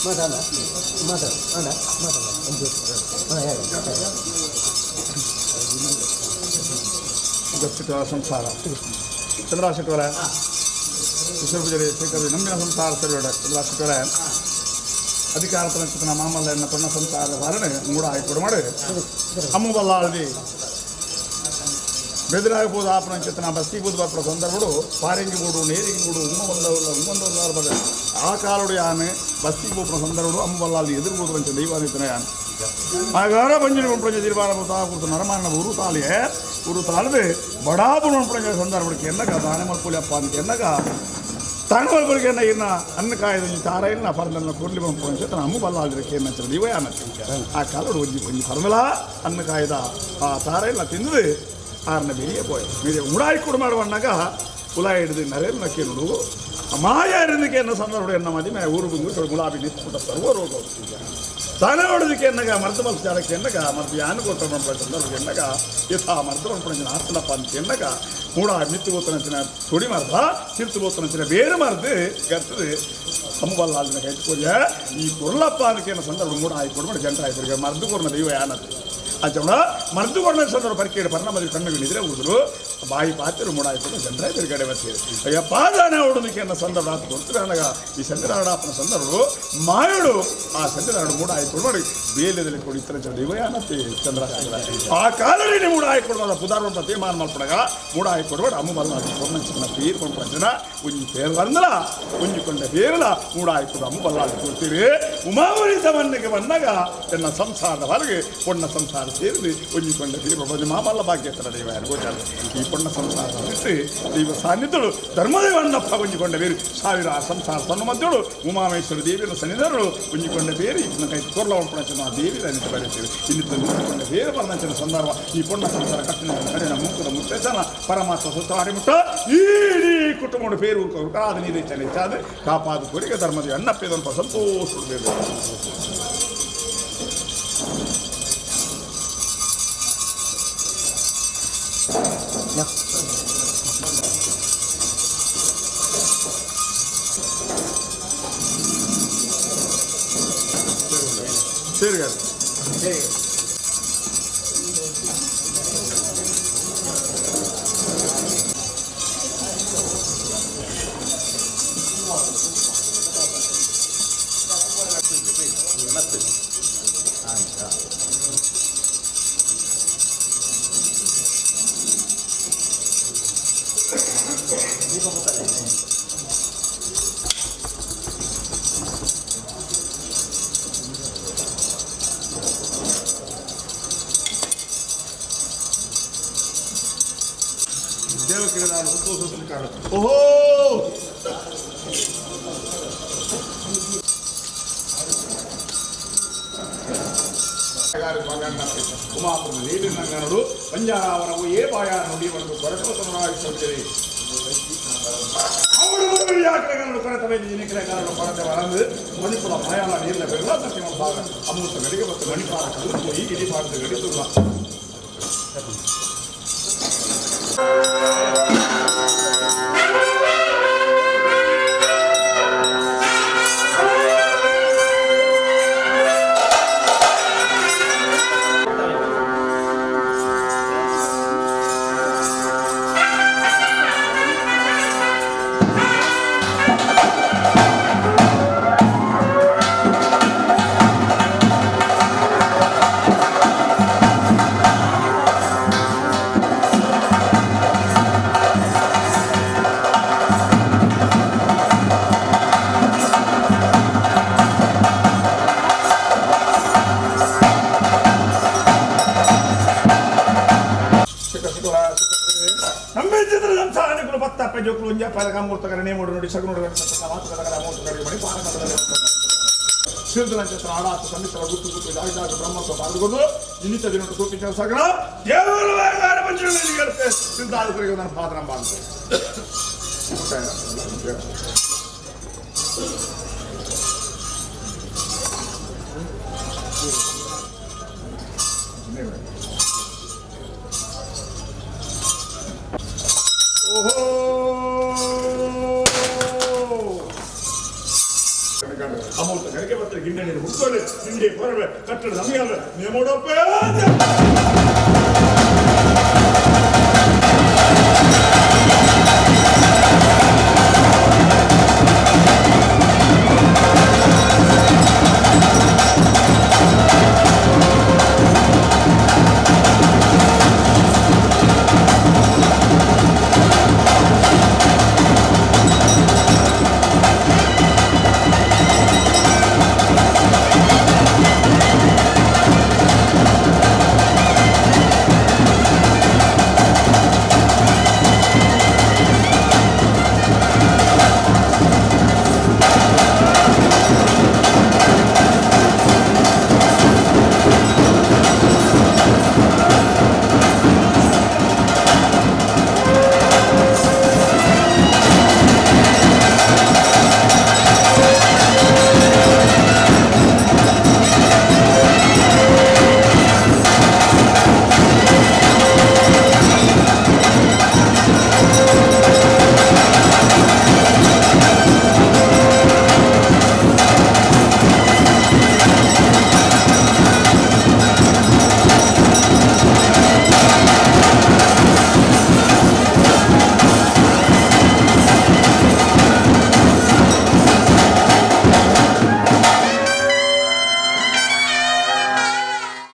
ಮಾತಾಡ ಮಾತಾಡ ಅಣ್ಣ ಮಾತಾಡ ಹಾಂ ಸಂಸಾರ ಚಂದ್ರಾಶೆಟ್ಟವರೇ ಈಶ್ವರ ಪೂಜಾರಿ ಶೇಖರ್ ನಂಬಿನ ಸಂಸಾರ ಸರಿಬೇಡ ಚಂದ್ರಾಶೆಟ್ಟವರೇ ಅಧಿಕಾರ ತನಚಿತನ ಮಾಮಲ್ಲ ಪೊಣ್ಣ ಸಂಸಾರದ ಭಾರಣೆ ಮೂಡ ಹಾಕಿ ಮಾಡಿ ಅಮ್ಮ ಬಲ್ಲಾಳದಿ ಬೆದರಾಗ ಪೋದ ಆಪನ ಚಿತ್ತನ ಬಸ್ತಿ ಬೂದು ಬರ್ಪಡ ಸಂದರ್ಭಡು ಪಾರಂಗಿ ಗೂಡು ನೇರಿಗೆ ಗೂಡು ಉಮ್ಮ ಬಂದವಲ್ಲ ಉಮ್ಮಂದವಲ್ಲ ಬದ ಆ ಕಾಲುಡು ಯಾನೆ ಬಸ್ತಿ ಬೋಪನ ಸಂದರ್ಭಡು ಅಮ್ಮ ಬಲ್ಲಾಳಿ ಎದುರು ಬೋದು ಅಂಚ ದೈವಾನಿತನ ಯಾನೆ ಆಗಾರ ಬಂಜಿನ ಪಂಚ ತೀರ್ಮಾನ ಕೂತು ನರಮಾನ ಉರು ತಾಳಿಯೇ ಉರು ತಾಳದೆ ಬಡಾಪುನ ಪಂಚ ಸಂದರ್ಭಕ್ಕೆ ಎನ್ನಗ ದಾನೆ ಮಲ್ಪುಲಿ ಅಪ್ಪ ಅಂತ ಎನ್ನಗ ತಾಣಮಲ್ಪುಲಿಗೆ ಎನ್ನ ಇನ್ನ ಅನ್ನ ಕಾಯ್ದ ತಾರ ಇಲ್ಲ ಪರಂದನ್ನ ಕೂರ್ಲಿ ಬಂಪು ಅಂತ ಅಮ್ಮ ಬಲ್ಲಾಳಿರಕ್ಕೆ ಎನ್ನ ದೈವ ಆ ಕಾಲಡು ಒಂಜಿ ಒಂಜಿ ಪರಮಲ ಅನ್ನ ಕಾಯ್ದ ಆ ತಾರ ಇಲ್ಲ ತಿಂದದು ಆರನ ಬೆಳಿಯೇ ಪೋಯ್ ಮೀರೆ ಉಡಾಯಿ ಕೂಡ ಮಾಡುವಣ್ಣಾಗ ಉಲ ಹಿಡಿದು ನರೇಲ್ ನಕ್ಕೇನುಡು ಮಾಯ ಇರೋದಕ್ಕೆ ಎನ್ನ ಸಂದರ್ಭ ಎನ್ನ ಮದಿ ಮೇ ಊರು ಬಂದು ಗುಲಾಬಿ ನಿಂತ್ಬಿಟ್ಟ ಸರ್ವ ರೋಗ ತಾನೇ ಹೊಡೋದಕ್ಕೆ ಎನ್ನಗ ಮರ್ದ ಮಲ್ಸಾರಕ್ಕೆ ಎನ್ನಗ ಮರ್ದ ಯಾನು ಕೊಟ್ಟ ಸಂದರ್ಭ ಎನ್ನಗ ಯಥಾ ಮರ್ದ ಮಲ್ಪಂಚಿನ ಆತ್ಮನಪ್ಪ ಅಂತ ಎನ್ನಗ ಮೂಡ ಮಿತ್ತು ಬೋತನಂಚಿನ ತುಡಿ ಮರ್ದ ತಿರ್ತು ಬೋತನಂಚಿನ ಬೇರೆ ಮರ್ದು ಗರ್ತದೆ ಅಮ್ಮಬಲ್ಲಾಲಿನ ಕೈತ್ಕೊಲ್ಯ ಈ ಕೊರ್ಲಪ್ಪ ಅದಕ್ಕೆ ಸಂದರ್ಭ ಮೂಡ ಆಯ್ತು ಕೊಡ್ಬೇಡ ಜಂಟ ಆಯ್ತು ಮರ್ದು ಕೊರ್ನ ದೈವ ಯಾನದು ಅಂಚ ಮರ್ದು ಕೊಡ್ನ ಸಂದರ್ಭ ಪರಿಕೇಡು ಪರಿಣಾಮ ಕಣ್ಣುಗಳು ಇದ್ರೆ ಉಳಿದ್ರು ಬಾಯಿ ಪಾತ್ರೆ ಮೂಡ ಆಯ್ತು ಜನರ ತಿರುಗಡೆ ಬರ್ತೀರಿ ಅಯ್ಯಪ್ಪ ದಾನೆ ಓಡೋದಕ್ಕೆ ಅನ್ನೋ ಸಂದರ್ಭ ಆತು ಕೊಡ್ತಾರೆ ನನಗ ಈ ಸಂಗರಾಡಪ್ಪನ ಸಂದರ್ಭ ಮಾಯಡು ಆ ಸಂಗರಾಡು ಮೂಡ ಆಯ್ತು ನೋಡಿ ಬೇಲೆದಲ್ಲಿ ಕೊಡಿ ಇತರ ದೈವಯಾನತೆ ಚಂದ್ರ ಆ ಕಾಲದಲ್ಲಿ ಮೂಡ ಆಯ್ಕೊಡ್ಬಾರ ಪುದಾರ್ ತೀರ್ಮಾನ ಮಾಡ್ಪಡಗ ಮೂಡ ಆಯ್ಕೊಡ್ಬೇಡ ಅಮ್ಮ ಬಲ್ಲ ಕೊರ್ನಂಚಿನ ಪೀರ್ ಕೊಂಡ್ಪಂಚನ ಒಂಜಿ ಪೇರ್ ಬಂದಲ ಒಂಜಿ ಕೊಂಡ ಪೇರಲ ಮೂಡ ಆಯ್ಕೊಡು ಅಮ್ಮ ಬಲ್ಲ ಕೊಡ್ತೀರಿ ಉಮಾವರಿ ಸಮನ್ನಿಗೆ ಬಂದಾಗ ತನ್ನ ಸಂಸಾರದ ಹೊರಗೆ ಪೊಣ್ಣ ಸಂಸಾರ ಸೇರಿದು ಒಂಜಿ ಕೊಂಡ ಪೀರ್ ಮಾಮಲ್ಲ ಭಾಗ್ಯ ದೈವ ಗೋಚಾರ ಈ ಪೊಣ್ಣ ಸಂಸಾರ ಬಿಟ್ಟು ದೈವ ಸಾನ್ನಿಧ್ಯಳು ಧರ್ಮದೇವಣ್ಣಪ್ಪ ಒಂಜಿಕೊಂಡ ಬೇರು ಸಾವಿರ ಸಂಸಾರ ತನ್ನ ಮಧ್ಯಳು ಉಮಾಮೇಶ್ವರ ದೇವಿಯ ಸನ್ನಿಧಾನಗಳು ಒಂಜಿಕೊಂಡ ಬೇರೆ ಇದನ್ನ ಕೈ ಕೊರ್ಲ ಒಣಪಣಚನ ದೇವಿ ಅನಿತ ಬರೀತೇವೆ ಇನ್ನಿತ್ತ ನೂರುಕೊಂಡ ಬೇರೆ ಬರ್ಣಚನ ಸಂದರ್ಭ ಈ ಪೊಣ್ಣ ಸಂಸಾರ ಕಟ್ಟಿನ ಕಡಿನ ಮೂಕದ ಮುತ್ತೇಶನ ಪರಮಾತ್ಮ ಸುತ್ತ ಮುಟ್ಟ ಇಡೀ ಕುಟುಂಬ పేರು ಕಾದ ನೀರು ಹೆಚ್ಚಾದ ಕಾಪಾದ ಕೊರಿಗೆ ಧರ್ಮದ ಅಣ್ಣಪ್ಪೇದಂತ ಸಂತೋಷ ಸರಿ ಸರಿ. ದೇವಕಿರಣಾನು ಸಂತೋಷ ಓಹೋ. ಉಮಾಪುರ ನೀರಿನಂಗನಡು ಪಂಜಾರಾವರವು ಏ ಬಾಯ ನುಡಿಯನ್ನು ಕೊರಟವತನಾಗಿ ಅವಳು ಕೊರತೆ ನಿನಕರನ್ನು ಕೊರತೆ வளர்ந்து மதிப்புல மயான நீரில் பெருளா சத்தியம் பாக அமுத்த கடிக்க பத்து மணிப்பாக கலந்து போய் இடி பார்த்து கடி சொல்லுவான். ಅಮೌಂಟ್ ಕಡೆಗೆ ಬರ್ತಾರೆ ಗಿಂಡೆ ನೀರು ಹುಡ್ಕೊಳ್ಳಿ ನಿಂಗೆ ಹೊರಬೆ ಕಟ್ಟಡ ನಮಗೆ.